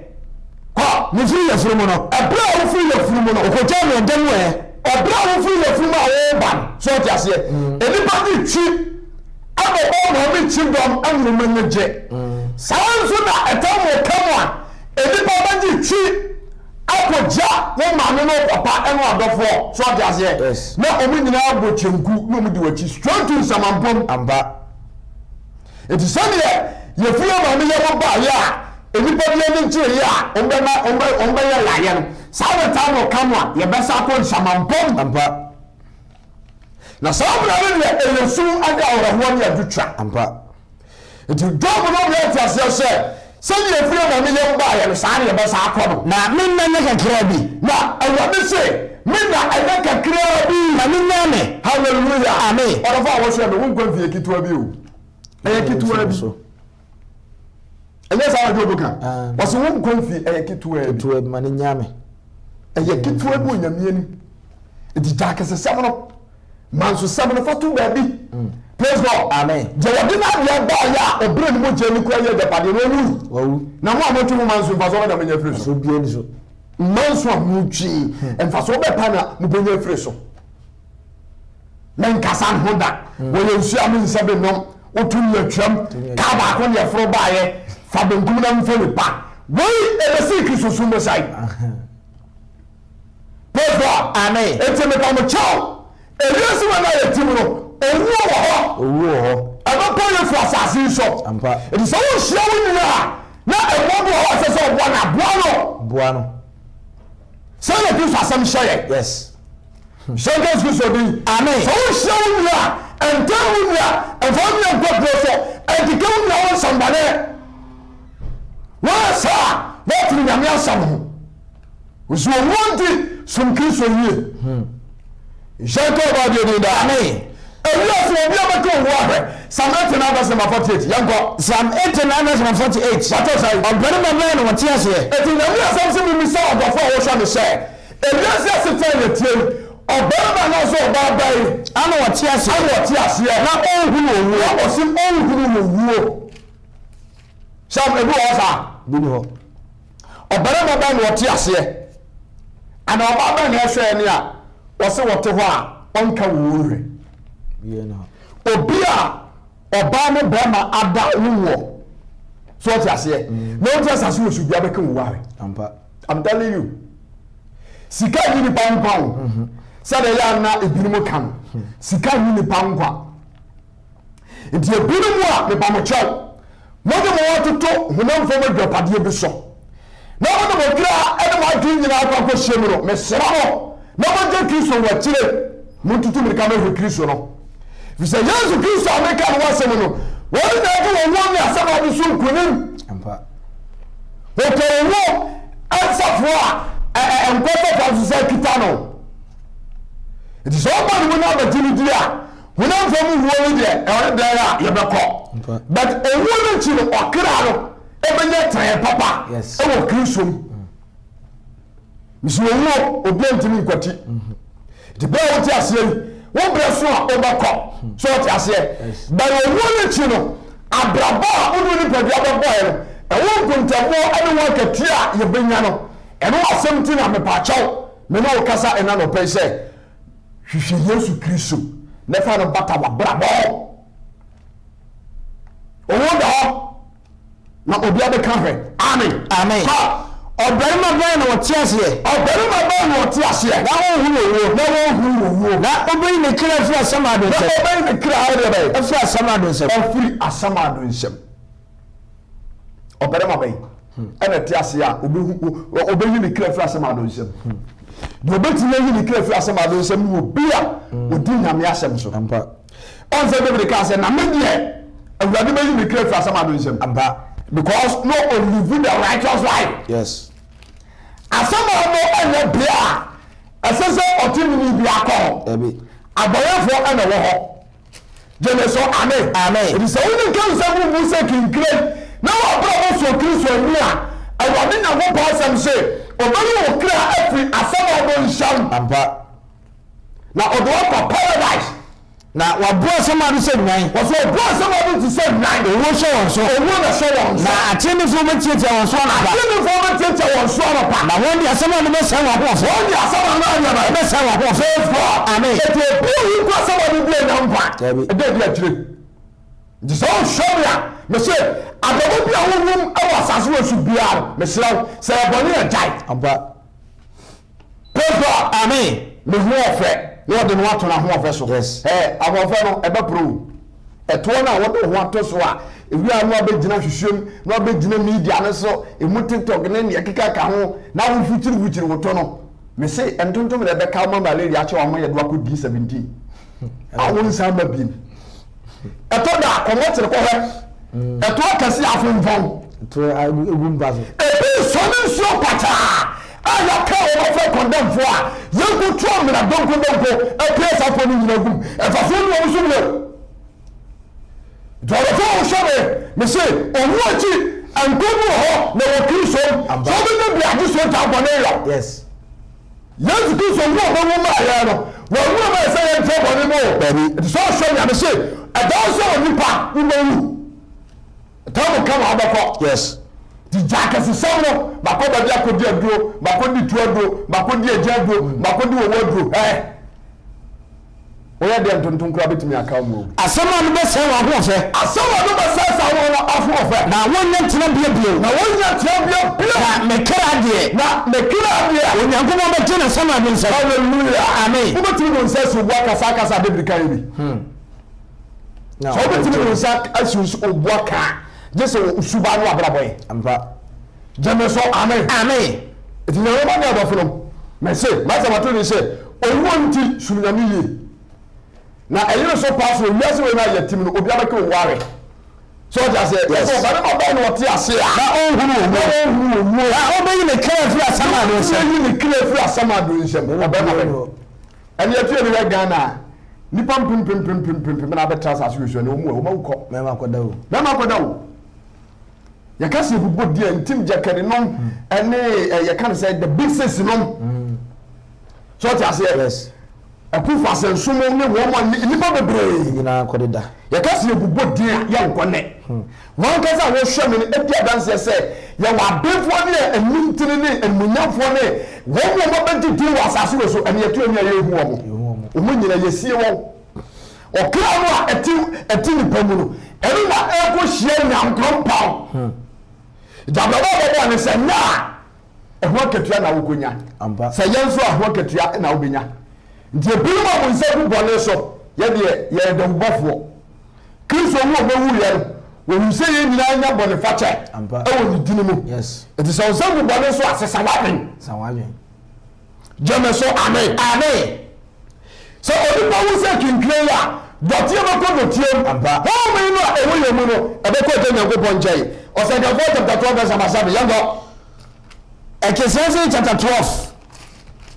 Kɔ. Mefiri yafunu mu no. Ɛberɛ a wofiri yafunu mu no. Ɔkɔgyaa me ɛda mu ɛ. Ɛberɛ a wofiri yafunu mu a woreba no, so ɔte aseɛ? Nnipa de twi abɛbɔ maame kyi dɔm anwoma no gye. Saa nso na ɛtam wɔ ka mu a, nnipa bɛgye twi akɔgya wo maame ne wo papa ne w'adɔfoɔ. So ɔte aseɛ? Na wɔn nyinaa bɔ kyenku na wɔdi w'akyi straight to nsamampom. Ampa. Enti sɛdeɛ yɛfiri yɛn maame yam baeɛ a nnipa bi ani gyeeɛ a wɔbɛma wɔbɛ wɔbɛyɛ yɛayɛ no, saa na taa na ɔka no a yɛbɛsa akɔ nsamanpɔm. Ampa. Na saa berɛ no deɛ ɛyɛ su ne awerɛhoɔ ne adwotwa. Ampa. Enti Job no brɛ nteaseɛ sɛ, sɛdeɛ yɛfiri yɛn maame yam baeɛ no, saa na yɛbɛsa akɔ no. Na me nna nyɛ kakraa bi. Na Awurade se, Me nna ɛnyɛ kakraa bi. Na menyaa me. Hallelujah. Amen. Ɔdɔfo a wɔhwɛ me, wo nkwa mfie ketewa bi o. Ɛyɛ ketewa bi. Ɛnyɛ saa na Job ka? Ɔse wo nkwa mfie ɛyɛ ketewaa bi. Ketewaa bi ma no nya me. Ɛyɛ ketewaa bi wɔ Nyame anim. Nti gya akɛsesɛm no, mansosɛm no fa to baabi. Mm. Praise God. Amen. Deɛ wɔde n'adeɛ baayɛ a ɔbrɛ ne mogya ani kura yɛ agyapadeɛ no ɔwui. Wawu. Na mo a motwe mo manso mfasoɔ bɛ na monya afiri so. Mfasoɔ biara ni so. Manso a motwe mfasoɔ bɛ pa na mobɛnya afiri so. Menkasa ho da. Mm. Wɔyɛ nsuo a mensa bi nom. Woto ne atwam. Kaa baako ne ɛforo baayɛ. Fa benkum na mfa nipa. Wei ɛbɛsi Kristosom mu sae. Praise God. Amen. Eti mepa mo kyɛw. Ewiase wɔ na yɛ tim no, owuo wɔ hɔ. Owuo wɔ hɔ. Ɛbɛpɔ yɛ firi asase yi so. Ampa. Eti sɛ wohyia wo nua a, na ɛmmoa bi wɔ hɔ a ɛsɛ sɛ ɔboa no aboa no. Boa no. Sɛ na Kristo asɛm hyɛ yɛ. Yes. Hyɛ nka Yesu Kristo din. Amen. Sɛ wohyia wo nua a, ɛntɛn wo nua, ɛmfa wo nua nkɔ kuro so, ɛnkeka wo nua ho nsɛmbɔne. Woayɛ saa a, woatene Nyame asɛm ho. Nso owuo nti, som Kristo yie. Nhyɛ nka ɔbaa deɛ din daa. Amen. Ewiase obi a bɛka owuo ahwɛ. Psalm 89 verse number 48. Yɛnkɔ. Psalm 89 verse number 48. Wate sɛn? Ɔbarima bɛn na ɔte aseɛ? Eti Nyame asɛm se memmisa ɔdɔfo a wohwɛ me sɛ, ewiase asetena a yɛtie yi, ɔbarima anaasɛ ɔbaa bɛn Ana ɔte aseɛ? ana ɔte aseɛ Na ɔnhunu owuo. na ɔse ɔnhunu owuo? Sam, ebi wɔ hɔ saa? Bi ni hɔ. Ɔbarima bɛn na ɔte aseɛ anaa ɔbaa bɛn na ɛhwɛ ɛne a ɔse wɔte hɔ a ɔnka wo nhwɛ? Obi a ɔbaa ne bɛrima ada wo woɔ so ɔte aseɛ mm. na ɔte asase wɔ so bia bɛka wo ahwɛ. I'm telling you. Sika nyi nipa nkwa o. Mhm. Sɛdeɛ yɛ ana ebinom ka no. Hmm. Sika nyi nipa nkwa. Nti ebinom a mepa mo kyɛw Mode mo ho atoto honam fam adwapadeɛ bi so, na mode mo kra ne mo adwene nyinaa akɔ akɔhyɛ mu no, mesrɛ mo na mogye Kristo wɔ akyire. Montutu mmirika mɛhwɛ Kristo no, ɛfiri sɛ Yesu Kristo a meka ne ho asɛm no, wɔn na adi owuo ne asamando so nkonim. Wɔka owuo nsafoa a nkwa safoa nso sɛ kita no. Nti sɛ ɔba ne mu na abɛgye no di a, Honam fam wuo no deɛ ɛyɛ dɛn a yɛbɛkɔ but owuo no akyi no ɔkra no ɛbɛnya tenaeɛ papa ɛwɔ Kristo mu. Mesi owuo obiara ntumi nkwati. Mm-hmm. Nti berɛ a wote aseɛ yi wo berɛ so a wobɛkɔ so ɔte aseɛ but owuo no akyi no abrabɔ a wone nipadua bɛbɔɛ no ɛwo nkontabuo ɛne wo akatua a yɛbɛnya no ɛno asɛm ti na mepaakyɛw me ne wo kasa ɛna nɔpɛ yi sɛ Hwehwɛ Yesu Kristo na fa no bata w'abrabɔ ho. Owu da hɔ na obi abɛka hwɛ. Amen. Amen. Kɔ. Ɔbarima bɛn na ɔte aseɛ? Ɔbarima bɛn na ɔte aseɛ? Na ɔnhunu owuo. Na ɔnhunu owuo. Na ɔbɛyi ne kra afiri asamando Na nsam. ɔbɛyi ne kra ɛdeɛ bɛn? Afiri asamando nsam. Afiri asamando nsam. Ɔbarima bɛn ɛna ɛte ase a ɔbɛyi ne kra firi asɛm ado nsam? Deɛ ɔbɛtumi ayi ne kra firi asɛm ado nsam ne obi a ɔdi Nyame asɛm so. Ɔn sɛ David kaa sɛ, na me deɛ Awurade bɛyi me kra firi asɛm ado nsam. Because no ɔlive the righteous life. Yes. Asɛm ado ɛnyɛ bea a ɛsɛ sɛ ɔte nini bi akɔ hɔ. Abɔyɛfoɔ ɛna ɛwɔ hɔ. Gyeme so amen. Amen. Enti sɛ wone nka nsɛm mu mu sɛ kinkire na w'abrabɔ sɔ Kristo ani a, Awurade Nyankopɔn asɛm se, Ɔbɛyi wo kra afiri asamando nsam. Ampa. Na ɔde wo akɔ paradise. Na waboa asamando sɛ nnwan. Wɔsɛ ɔboa asamando te sɛ nnwan. Owuo hyɛ wɔn so. Owuo na ɛhyɛ wɔn so. Na ateneneefoɔ bɛtiatia wɔn so anɔpa. Ateneneefoɔ bɛtiatia wɔn so anɔpa. Na wɔn de asamando bɛsɛe wɔn ahoɔfɛ. Wɔn de asamando ayɛ dɛn? Bɛsɛe wɔn ahoɔfɛ. Praise God. Amen. Eti obi a owu kɔ asamando bi anya nkwa. Dabi. Ɛda adi akyire. Nti sɛ wohwɛ me a, mese abrabɔ bi a wowom wɔ asase wɔ so biara no, mesrɛ wo, sɛ ɛyɛ bɔne a gyae. Ampa. Praise God. Amen. Ne ho ɔfɛ na ɔde ne ho ato n'ahoɔfɛ so. Yes. Ɛɛ ahoɔfɛ no ɛbɛporo o. Ɛtoɔ no a wɔde wo ho ato so a ewie a na wabɛgyina hwehwɛ mu na wabɛgyina media no so emu tiktok ne nea ɛkeka ka ho na wofukyirifukyiri wo to no. Mese ntontom na ɛbɛka wo ma malaria akyɛ wo ama yɛde wo akɔ D17 a wonsan mma biem. Ɛtɔ da a kɔmɔkyere kɔhwɛ ɛto akɛse afonfɔn. Ɛto egu mpa so. Ebi nsɔ ne nsuo pakyaa a yɛaka wɔn afrɛ kɔndɛmfoɔ a yɛnkotu amena donkodonko apue saa foɔ no nyina gum. Mfasoɔ nni wɔn so bio. Nti ɔdɔfoɔ a wohwɛ me, mese owuo akyi. Nkwa bi wɔ hɔ na wɔ Kristo mu. Sɛ wobɛnya bi agye so gya bɔne yɔ. Yes. Yesu Kristo wu a ɔbɛwu maa yɛn no, wanwu ama yɛn sɛ yɛntra bɔne mu o. Dabi. Nti sɛ ɔhwɛ Nyame se, ɛdaa sɛ onipa wobɛwu. Ɛtaa mu ka ma wobɛkɔ. Yes. Nti gya akɛsesɛm no, makɔ baabi akɔdi aduro, makɔdi tu aduro, makɔdi agya aduro, makɔdi owu aduro. Hɛ! Woyɛ deɛ ntontom koraa bɛtumi aka wo ma wawu. Asɛm a no bɛsɛe wɔn ahoɔfɛ. Asɛm a no bɛsɛe saa wɔn ahoɔfɛ. Na wɔnnya tenabea bio. Na wɔnnya tenabea bio. Na me kra deɛ. Na me kra deɛ. Onyankopɔn bɛgye no asamando nsam. Hallelujah. Amen. Wobɛtumi de wo nsa asi wo bo aka saa kasa a David kaeɛ bi? Na Sɛ wobɛtumi de wo nsa asi wo bo aka a, gye sɛ wo suban ne w'abrabɔ yɛ. Ampa. Gye me so, amen. Amen. Enti Nyame ba ne adɔfo nom, mese, m'asɛm ato ne sɛ, owuo nti, som Nyame yie. Na ɛyere so paa sɛ wɔ wiase wei no a yɛte mu no, obia bɛka owuo awe. So ɔte aseɛ? Yes. Ɛsɛ ɔbarima bɛn na ɔte ase a. Na ɔnhunu owuo. Na ɔnhunu owuo. Na ɔbɛyi ne kra afiri asamando nsam. Ɔbɛyi ne kra afiri asamando nsam. Ɔbarima bɛn? Ɛne ɛto yɛn hwɛ Ghana a, nnipa mpempempempempempem na abɛtra asase wei so, ɛne wɔn a wɔn awu kɔ. Mɛma kɔda o. Mɛma kɔda o. Yɛka sɛ yɛbobɔ di a, ntim gyakari nom ɛne yɛka no sɛ the big six nom. So ɔte aseɛ? Yes. Akufo asɛnso mu ne wɔn a nnipa bebree. Nyinaa kɔdeda. Yɛka sɛ yɛbobɔ din a yɛnkɔ nnɛ. Wɔn ankasa a wɔhwɛ me no di adanseɛ sɛ yɛwɔ abenfoɔ ne anintini ne animuonyamfoɔ ne wɔn a wɔabɛgye din wɔ asase wei so, ɛne yɛto ani a yɛnhu wɔn. Wɔn nyinaa yɛsie wɔn. Ɔkra no a ɛte ɛte nipa mu no, ɛno na ɛrekɔhyia Nyankoropɔn. Nti abrabɔ a wɔbɔ no sɛ nyɛ a, ɛho akatua na wokɔnya. Sɛ yɛ nso a, ɛho akatua na wobɛnya. Nti ebinom a mo nsa gu bɔne so, yɛ deɛ yɛyɛ dawubɔfoɔ. Kristo wu a ɔbɛwuiɛ no, wɔhuu sɛ yɛn nyinaa nya bɔnefakyɛ wɔ ne dini mu. Nti sɛ wo nsa gu bɔne so a, sesa w'adwen. Gyeme so amen. Amen. Sɛ onipa wu sɛ twintwene yi a, dɔteɛ bɛkɔ dɔteɛ mu. Honhom no a ɛwɔ yɛn mu no, ɛbɛkɔ Agya Nyankopɔn nkyɛn. Ɔsɛnkafoɔ chapter 12 verse number 7. Yɛnkɔ. Ecclesiastes chapter 12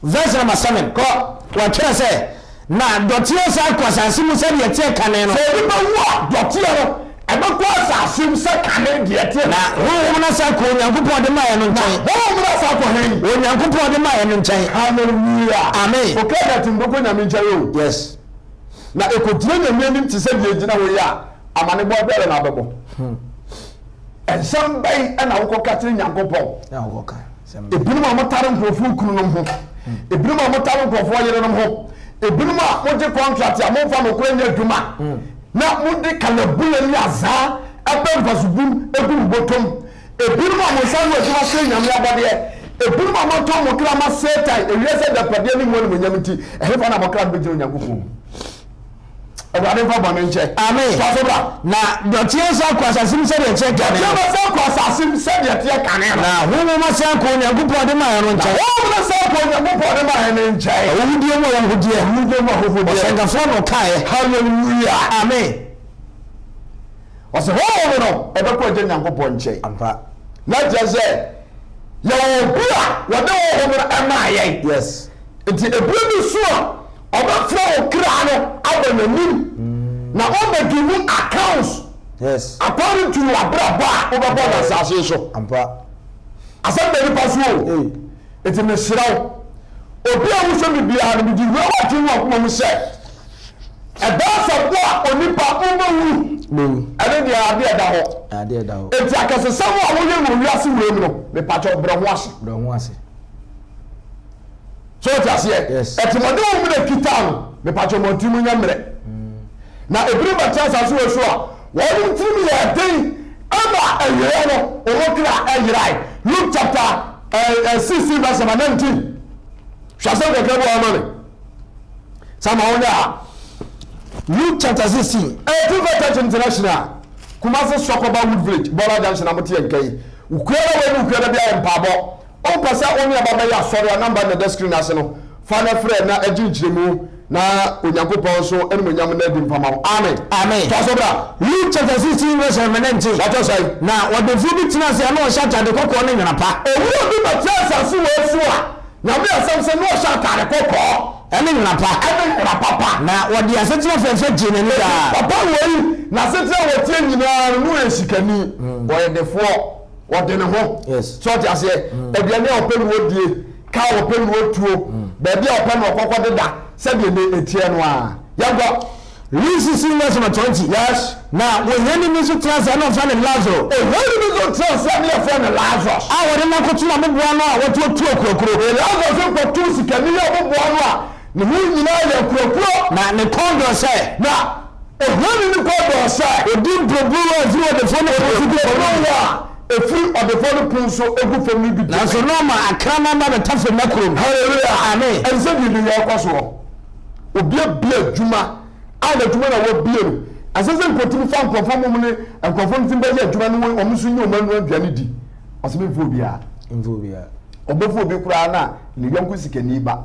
verse number 7. Kɔ. Wɔatwerɛ sɛ, Na dɔteɛ san kɔ asase mu sɛdeɛ ɛteɛ kane no. Sɛ onipa wu a, dɔteɛ no, ɛbɛkɔ asase mu sɛ kane deɛ ɛteɛ. Na honhom no asan akɔ Onyankopɔn a ɔde maeɛ no nkyɛn. Na honhom no asan akɔ hen? Onyankopɔn a ɔde maeɛ no nkyɛn. Hallelujah. Amen. Okra dɔte no bɛkɔ Nyame nkyɛn o. Yes. Na ɛkɔgyina Nyame anim te sɛ deɛ ɛgyina hɔ yi a, amanebɔ biara na abɛbɔ. Nsɛm bɛn na wokɔka kyerɛ Nyankopɔn? Na wokɔka nsɛm bɛn? Ebinom a motare nkurɔfoɔ kununom ho, ebinom a motare nkurɔfoɔ yerenom ho, ebinom a mogye kɔntrat a momfa nokorɛ nyɛ adwuma, na mode kalabule ne azaa pɛ mfasobum gu mo bɔtɔm, ebinom a mo nsa ano adwuma sɛe Nyame abɔdeɛ, ebinom a moatɔn mo kra ma Satan, ewiase agyapadeɛ ne mu animuonyam nti, ɛhefa na mo kra no bɛgyina Onyankopɔn mu? Awurade mfa bɔne nkyɛ. Amen. Toa so bra. Na dɔteɛ nsa akɔ asase mu sɛdeɛ ɛteɛ kane no. Dɔteɛ bɛsan akɔ asase mu sɛdeɛ ɛteɛ kane no. Na honhom asan akɔ Onyankopɔn a ɔde maeɛ no nkyɛn. Na honhom no asan akɔ Onyankopɔn a ɔde maeɛ no nkyɛn. Ahuhudeɛ mu ahuhudeɛ. Ahuhudeɛ mu ahuhudeɛ. Ɔsɛnkafoɔ na ɔkaeɛ. Hallelujah. Amen. Ɔsɛ honhom no ɛbɛkɔ Agya Nyankopɔn nkyɛn. Ampa. Na kyerɛ sɛ yɛwɔ obi a wɔde honhom no ɛmaa yɛn. Yes. Nti ebire bi so a Ɔbɛfrɛ wo kra no aba n'anim na ɔbɛ give wo accounts Yes. according to w'abrabɔ a wobɛbɔ no asase so. Ampa. Asɛm da nipa so o. Hey. Nti mesrɛ wo, obi a wohwɛ me biara no, mede wura w'adwene ne w'akoma mu sɛ, ɛbɛyɛ sɛ bo a onipa wobɛwu, Bɛwu. ɛno deɛ adeɛ ɛda hɔ. Adeɛ ɛda hɔ. Nti akɛsesɛm a woyɛ no wɔ wiase wei mu no, mepakyɛw brɛ ho ase. Brɛ ho ase. So ɔte aseɛ? Yes. Atirimuɔden wɔ mu na kita no. Mepatwɔ mo tirim nyɛ mmerɛ. Na ebinom bɛte asase wei so a, wɔn tirim yɛɛ den ɛma awieɛ no wɔn kra ɛyerae. Luke chapter 16 verse number 19. Hwɛ asɛm kakra bi wɔ hɔ ma me. Sɛ ama wonyɛ ha. Luke chapter 16. Ɛtimfa Church International, Kumasi Sɔkɔba Wood Village, Bɔla Junction a mote yɛn nka yi. Wukuada wei ne wukuada biara yɛ mpaabɔ. Wopɛ sɛ wo ne aba bɛyɛ asɔre a, namba no na ɛda screen no ase no, fa na frɛ na gye nkyerɛmu na Onyankopɔn nso animuonyam nna adi mfa ma wo. Amen. Amen. Toa so bra. Luke chapter 16 verse number 19. Wɔatwerɛ sɛn? Na ɔdefoɔ bi tenaa ase a na ɔhyɛ atade kɔkɔɔ ne nwera pa. Owura bi bɛtena asase wei so a, Nyame asɛm sɛ na ɔhyɛ atade kɔkɔɔ. Ɛne nwera pa. Ɛne nwera papa. Na wɔde asetena fɛfɛ gyee n'ani daa. Papa wei, n'asetena a wɔteɛ nyinaa no, na ɔyɛ sikani, ɔyɛ defoɔ. Ɔde ne ho. Yes. So ɔte aseɛ? Aduane a ɔpɛ no ɔdie, kaa a ɔpɛ no ɔtuo, baabi a ɔpɛ no ɔkɔkɔ deda, sɛdeɛ ne ɛteɛ no ara. Yɛnkɔ. Luke 16 verse number 20. Yes. Na ohiani bi nso tena ase a na wɔfrɛ no Lasaro. Ohiani bi nso tena ase a na yɛfrɛ no Lazarus. A wɔde no akɔto n'aboboa ano a wɔtoatoa akuroakuro. Lazarus nkɔtoo sikani yi aboboa ano a ne ho nyinaa yɛ akuroakuro. Na ne kɔn dɔɔ sɛ. Na ohiani no kɔn dɔɔ sɛ. Ɔdi mporoporowa a ɛfiri ɔdefoɔ no pon so gu fam no bi. Mporoporowa a ɛfiri ɔdefoɔ no pon so gu fam no bi. Nanso na ɔma akraman ba bɛtafere n'akuro mu. Hallelujah. Amen. Ɛnsɛ deɛ bi yɛ ɛkɔ soɔ. Obi abue adwuma a n'adwuma na wabue no, ɛsɛ sɛ nka ɔtumi fa nkurɔfoɔ mmom ne nkurɔfoɔ no tumi bɛyɛ adwuma no wɔn nso nyɛ wɔn anoa aduane di. Ɔsɛ memfa obiara. Mfa obiara. Ɔbɛfa obi koraa na ne yɔnko sikani ba.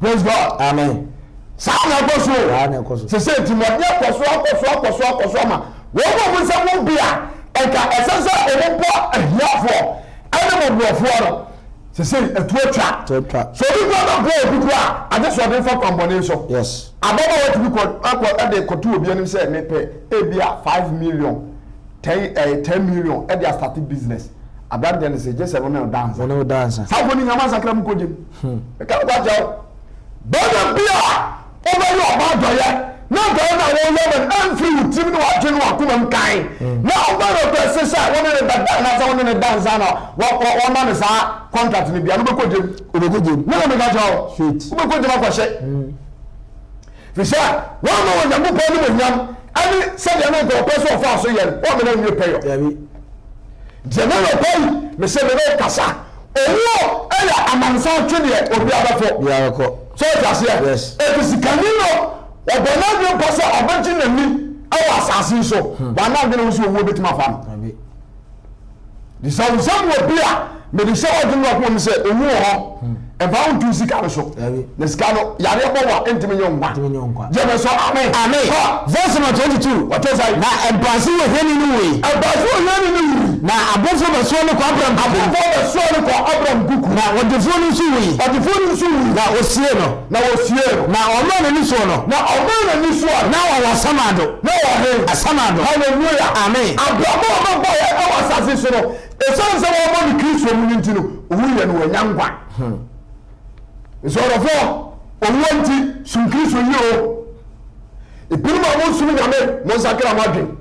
Praise God. Amen. Saa na ɛkɔ so. Saa na ɛkɔ so. Sɛ sɛ ntimɔden akɔ so akɔ so akɔ so akɔ so ama wɔn a wɔn nsa mu bi a nka ɛsɛ sɛ wɔn bɔ ahiafoɔ ɛne mmɔborɔfoɔ no. Sesei ɛto atwa. To atwa. Sɛ obi kura bɛboa obi kura a, agye sɛ ɔde fa kwanbɔne so. Yes. Ababaawa tumi kɔ akɔ ɛde kɔto obi anim sɛ mepɛ ebi a 5 million, 10 10 million ɛde astate business. Aberanteɛ no sɛ gye sɛ wɔne ɔda ansa. Wɔne ɔda ansa. Saa fo no nyama nsakra mu kɔ gyem. Meka no kwa kyerɛ wo. Bɛrima bi a wobɛyɛ ɔba adɔyɛ na adɔyɛ no a wɔyɛ ma no ɛmfiri wo tirim ne w'adwene ne w'akoma mu kan na wobɛrɛ kɔ ɛse sɛ wo ne ne bɛda anaasɛ wo ne ne da nsa na wɔma no saa contract no bia no wobɛkɔ gyem. Wobɛkɔ gyem. Ne na meka kyerɛ wo. Straight. Wobɛkɔ gyem akɔhyɛ. Firi sɛ wɔama Onyankopɔn animuonyam ɛne sɛdeɛ ne nka ɔpɛ sɛ ɔfa so yɛ no wɔamena nwie pɛyɔ. Dabi. Deɛ ne nɔpa yi mesɛ me ne wo kasa. Owuo ɛyɛ amansan twedeɛ obi abɛfo. Biara kɔ. So ɔte aseɛ? Yes. Eti sikani no ɔbɔ n'adwene mpo sɛ ɔbɛgye n'ani ɛwɔ asase yi so. Wɔn adwene ho sɛ owuo bɛtumi afa no. Dabi. De sɛ nsɛm wɔ bi a mede hyɛ w'adwene no akoma mu sɛ owu wɔ hɔ. Ɛmfa wo nto sika no so. Dabi. Na sika no yareɛ bɔ wɔ a ɛntumi nyɛ nkwa. Ntumi nyɛ nkwa. Gyeme so amen. Amen. Kɔ. Verse number 22. Wɔte sɛ. Na mpaase wɔ hiani no wui. Mpaase wɔ hiani no wui. Na abɔfoɔ bɛsoa no kɔ Abraham kuku. Abɔfoɔ bɛsoa no kɔ Abraham kuku. Na ɔdefoɔ no nso wui. Ɔdefoɔ no nso wui. Na wɔsie no. Na wɔsie no. Na ɔmaa n'ani soɔ no. Na ɔmaa n'ani soɔ no. Na ɔwɔ asamando. Na ɔwɔ he? Asamando. Hallelujah. Amen. Abrabɔ a ɔbɛbɔ yɛ ɛwɔ asase so no, ɛsiane sɛ wɔbɔ no Kristo mu no nti no, owu yɛ no wɔnya nkwa. Nsɔrɔfoɔ, owuo nti, som Kristo yie o. Ebinom a monsom Nyame, monsakra mo adwen.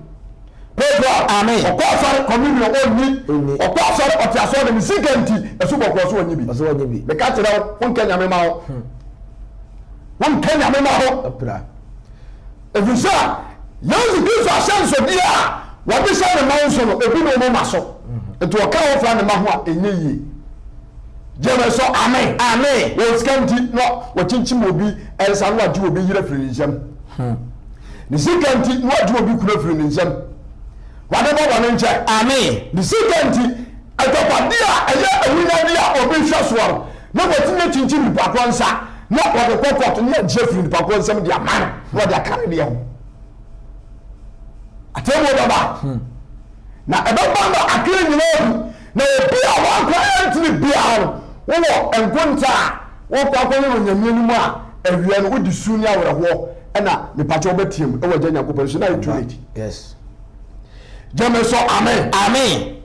Praise God. Amen. Ɔkɔ asɔre communion ɔnni. Ɔnni. Ɔkɔ asɔre ɔte asɔre de ne sika nti, ɛso bɔkorɔ so ɔnni bi. Ɔsɛ ɔnye bi. Meka kyerɛ wo, wonka Nyame ma ho. Wonka Nyame ma ho. Apira. Ɛfiri sɛ Yesu Kristo ahyɛnsodeɛ a wɔde hyɛ ne ma nso no, ebi ne wɔn ma so. Nti ɔka wo fra ne ma ho a, ɛnyɛ yie. Gyeme so amen. Amen. Wɔn sika nti na wɔkyinkyim obi nsa na wɔagye obi yere afiri ne nsam. Ne sika nti na wɔagye obi kunu afiri ne nsam. Wɔde bɔ bɔne nkyɛ. Amen. Ne sika nti agyapadeɛ a ɛyɛ awunyadeɛ a obi hwɛ soɔ no na wɔatumi akyinkyim nipa korɔ nsa na wɔde kɔ kɔɔto ne agye afiri nipa korɔ nsam de ama no na wɔde aka ne deɛ ho. Atemmuo bɛba. Na ɛbɛba ma akra nyinaa hu na obi a wankɔ ɛntene biara no wowɔ nkonta a wokɔ akɔyɛ wɔ Nyame anim a awia no wode su ne awerɛhoɔ ɛna mepakyɛ wobɛteam ɛwɔ Agya Nyankopɔn so na ayɛ too late. Yes. Gyeme so amen. Amen.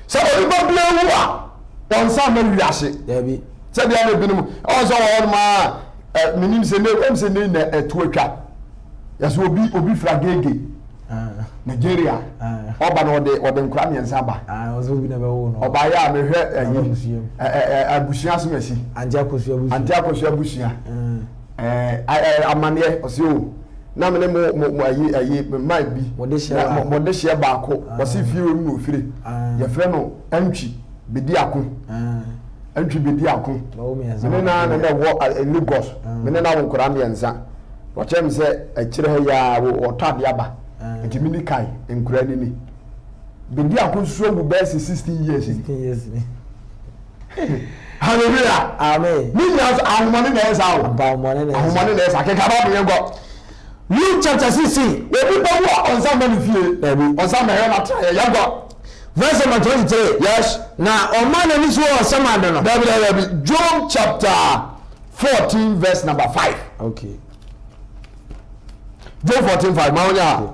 Sɛ onipa biara wu a ɔnsan ma wiase. Dabi. Sɛdeɛ na ebinom ɛwɔ sɛ wɔ hɔnom a ɛ menim sɛ ne ɛm sɛ ne na ɛto atwa. Yɛsɛ obi fira gege. Nigeria ɔba na ɔde nkora mmiɛnsa ba. Ɔsɛ obi na bɛwo no. Ɔbaayɛ a mehwɛ ɛyi ɛ abusua asɛm asi. Ante Akosua abusua. Ante Akosua abusua. Ɛɛ amaneɛ ɔsɛ o na mene mo ayi man bi. Mo de hyɛ baako. Mo de hyɛ baako. Ɔsɛ fie wɔ mu na ofire. Yɛfrɛ no Antwi Bedi Ako. Antwi Bedi Ako. Mene na ɛwɔ Lagos. Mene na wo nkora mmiɛnsa. Wɔkyerɛ me sɛ akyire ha yi ara wɔtɔ adeɛ aba nti meni kan nkura ni ni. Bedi Ako nso awu bɛyɛ sɛ 16 years ni. 16 years ni. Hallelujah. Amen. Ne nyinaa nso ahomɔne na ɛyɛ saa o. Ahomɔne na ɛyɛ saa. Ahomɔne na ɛyɛ saa. Keka Bible yɛn kɔ. Luke chapter 16. Obi bɛ wu a ɔnsa mma ne fie. Dabi. Ɔnsa mma ɛyɛ n'atra yɛ yɛn kɔ. Verse number 23. Yes. Na ɔma n'ani so wɔ ɔsɛm no. Dabi dabi dabi. Job chapter 14 verse number 5. Okay. Job 14 5. Ma onya.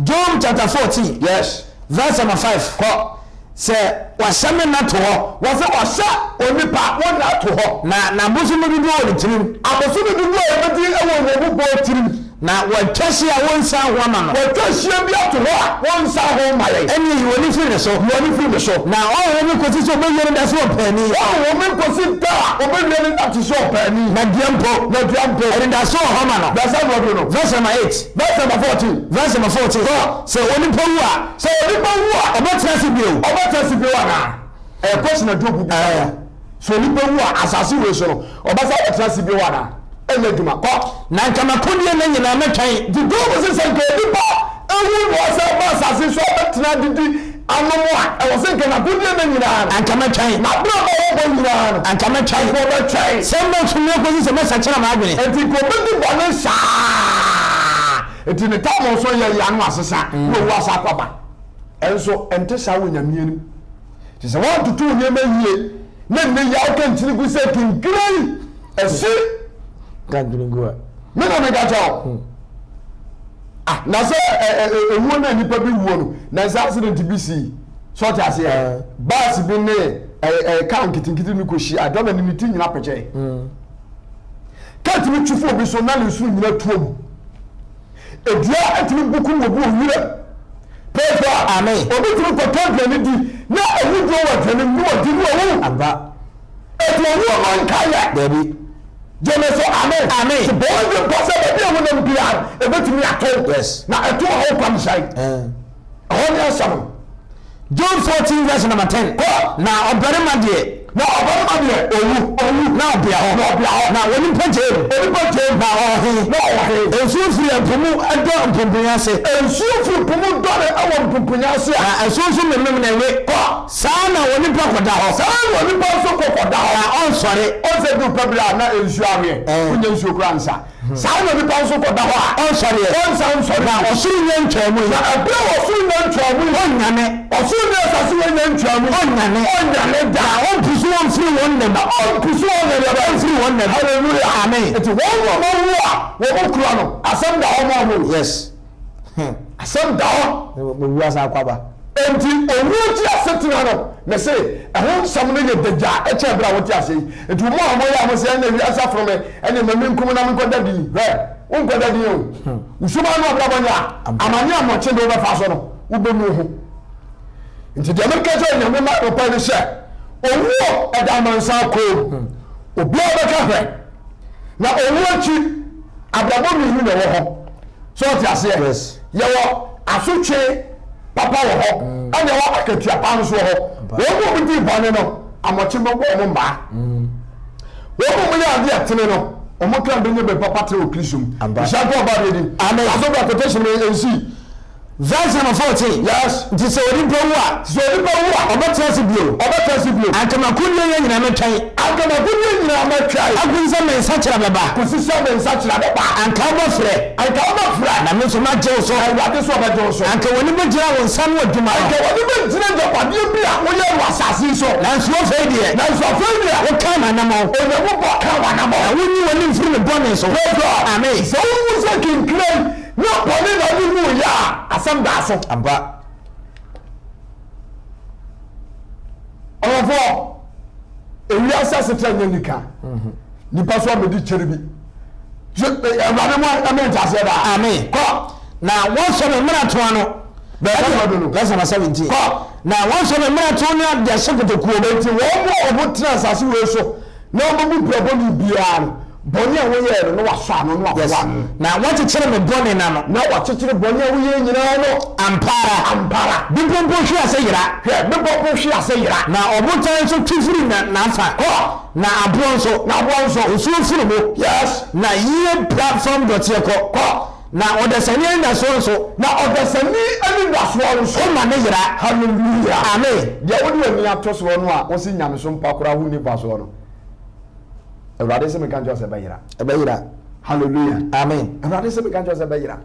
Job chapter 14. Yes. Verse number 5. Kɔ. Sɛ wahyɛ me nna to hɔ. Wɔsɛ wahyɛ onipa wo nna to hɔ. Na n'abosome dodoɔ wɔ ne tirim. Abosome dodoɔ a yɛbɛdi wɔ Onyankopɔn tirim. Na watwa hyeɛ a wɔnsan ho ama no. Watwa hyeɛ bi ato hɔ a wɔnsan ho mma yɛn. Ɛnneɛ yi w'ani firi ne so. Yi w'ani firi me so. Na ɔnhome kɔsi sɛ ɔbɛwie ne da sɛ ɔpaani. Ɔnhome kɔsi da a ɔbɛwie ne da te sɛ ɔpaani. Na dua mpo. Na dua mpo. Anidasoɔ wɔ hɔ ma no. Verse number no. Verse number 8. Verse number 14. Verse number 14. Kɔ. Sɛ onipa wu a. Sɛ onipa wu a. Ɔbɛtena ase bio. Ɔbɛtena ase bio anaa? Ɛyɛ question a Job bisa. Sɛ onipa wu a, asase wei so no, ɔbɛsan abɛtena ase bio anaa? Ɛnyɛ adwuma. Kɔ. Na anka m'akodeɛ nna nyinaa mɛtwɛn. Nti Job se sɛ nka onipa ewu na ɔsan ba asase so abɛtena adidi anom a, ɛwɔ sɛ nka n'akodeɛ nna nyinaa no. Anka mɛtwɛn. N'abrabɔ a ɔbɔ nyinaa no. Anka mɛtwɛn. Nka ɔbɛtwɛn. Sɛ mɛsum akɔsi sɛ mɛsakyera m'adwene. Nti nka ɔbɛdi bɔne saa. Nti ne tam nso yɛ yɛ ano asesa na owu asa akɔ aba. Ɛnso ɛnte saa wɔ Nyame anim. Nti sɛ woantoto wo nneɛma yie na nnɛ yi a woka nkyene gu sɛ kinkire ɛsi. Ka nkyene gu a. Me na meka kyɛ wo. Ah, na sɛ ewuo na nipa bi wuo no, na nsa accident bi sii. So ɔte aseɛ? Bus bi ne ɛɛ kaa nketenkete no kɔ hyia, driver no ne ti nyina pɛkyɛe. Kaa tumi twi fa obi so na ne nsono nyina tuo mu. Dua tumi bu kum obi wɔ wiram. Praise God. Amen. Obi tumi kɔtɔ aduane di na awuduro wɔ aduane mu na wadi na wawu. Ampa. Eti owu ɔma nka yɛ. Dabi. Gyeme so amen. Amen. Ti bɔ wɔn mpo sɛ baabi a wonam biara ebetumi ato. Yes. Na ɛto a wokɔ no sɛn. Ɛhɔ ne asɛm no. Job 14 verse number 10. Kɔ. Na ɔbarima deɛ. Na ɔbarima deɛ. Owu. Owu. Na ɔbea hɔ. Na ɔbea hɔ. Na onipa gyae mu. Onipa gyae mu. Na ɔwɔ he? Na ɔwɔ he? Nsuo firi ɛpo mu dɔ mpomponya ase. Nsuo firi po mu dɔre wɔ mpomponya ase a. Na asuo nso memem na ɛwe. Kɔ. Saa na onipa kɔda hɔ. Saa na onipa nso kɔ kɔda hɔ. Na ɔnsɔre. Ɔnsɛ duru pɛ berɛ a na nsuo aweɛ. Wonnya nsuo koraa nsa. Saa na onipa nso kɔda hɔ a. Ɔnsɔreɛ. Ɔnsan nsɔre Na bio. ɔsoro nnya ntwaa mu yi. Na ɛberɛ a ɔsoro nnya ntwaa mu yi. Ɔnnyane. Ɔsoro ne asase wei nnya ntwaa mu yi. Ɔnnyane. Ɔnnyane da. Na ɔmpusu wɔn mfiri wɔn nna mu. Na ɔmpusu wɔn nyɛ deɛ bɛn? Mfiri wɔn nna mu. Hallelujah. Amen. Nti wɔn a wɔawu a wɔn kura no, asɛm da hɔ ma wɔn o. Yes. Asɛm da hɔ. Mewu asan akɔ aba. Enti owu akyi asetena no, mese, ɛho nsɛm no yɛ dagya kyɛn bere a wote ase yi. Enti mo a moyɛ a mose, Ɛnna wiase afono me, ɛnneɛ ma minkum na menkɔda din. Hwɛ, wonkɔda din o. Wo suban no abrabɔ nyɛ a, amane a mmɔkye de wobɛfa so no, wobɛnu wo ho. Enti deɛ mereka kyerɛ Onyame mma anɔpa yi ne sɛ, owuo ɛda amansan kɔn mu. Obiara bɛka hwɛ. Na owu akyi, abrabɔ mmienu na ɛwɔ hɔ. So ɔte aseɛ? Yes. Yɛwɔ asotwe papa wɔ hɔ, mm. ɛna ɛwɔ akatua pa nso wɔ hɔ. Wɔn mu a wɔdi bɔne no, amɔkye bɛbɔ wɔn mmaa. Mm. Wɔn mu yɛ adeɛ ɛtene no, wɔn kra bɛnya baabi papa tene wɔ Kristo mu. Nhyira nka ɔba adeɛ din. Amen. Aso bra quotation no nsi. Verse number 14. Yes. Nti sɛ onipa wu a. Sɛ onipa wu a. Ɔbɛtena ase bio. Ɔbɛtena ase bio. Anka m'akodeɛ yɛ nyinaa mɛtwɛn. Anka m'akodeɛ nyinaa mɛtwɛn. Akosi sɛ me nsakyera bɛba. Kosi sɛ me nsakyera bɛba. Anka wobɛfrɛ. Anka wobɛfrɛ. Na me nso magye wo so. Awurade nso ɔbɛgye wo so. Anka w'ani bɛgyina wo nsa ano adwuma no. Anka w'ani bɛgyina agyapadeɛ bi a woyɛɛ no asase yi so. Nanso afei deɛ. Nanso afei deɛ. Wokaa m'anammɔn. Onyankopɔn kaa w'anammɔn. Na wonyi w'ani mfiri me bɔne so. Praise God. Amen. Sɛ wohu sɛ kinkire Nyɛ bɔne na ɔde wuu yɛ a, asɛm daa so. Ampa. Ɔwɔfoɔ, ewiase asetra nyɛ nika. Mhm. Nipa so amedi kyɛre bi. Awurade mo ɛmɛ ntaseɛ daa. Amen. Kɔ. Na wɔsɔ me mmarato ano. Verse number 17. Kɔ. Na wɔsɔ me mmarato no de ahyɛ kotokuo. Enti wɔn a wɔtena asase wei so na wɔbɛbu bra bɔne biara no, bɔne a woyɛɛ no, na wasɔ ano na waboa ano. Na woakyekyere me bɔne no ano. Na wakyekyere bɔne a woyɛɛ nyinaa ano. Ampa ara. Ampa ara. Bepɔ mpo hwe ase yera. Hwɛ, bepɔ mpo hwe ase yera. Na ɔbotan nso twe firi n'afa. Kɔ. Na aboɔ nso. Na aboɔ nso. Nsuo firi mu. Yes. Na yie pra fam dɔteɛ kɔ. Kɔ. Na ɔdasani anidasoɔ nso. Na ɔdasani anidasoɔ nso. Woma no yera. Hallelujah. Amen. Deɛ wode w'ani ato soɔ no a wose nyamesom pa koraa ho nni mfasoɔ no, Awurade se menka nkyerɛ wo sɛ ɛbɛyera. Ɛbɛyera. Hallelujah. Amen. Awurade se menka nkyerɛ wo sɛ ɛbɛyera.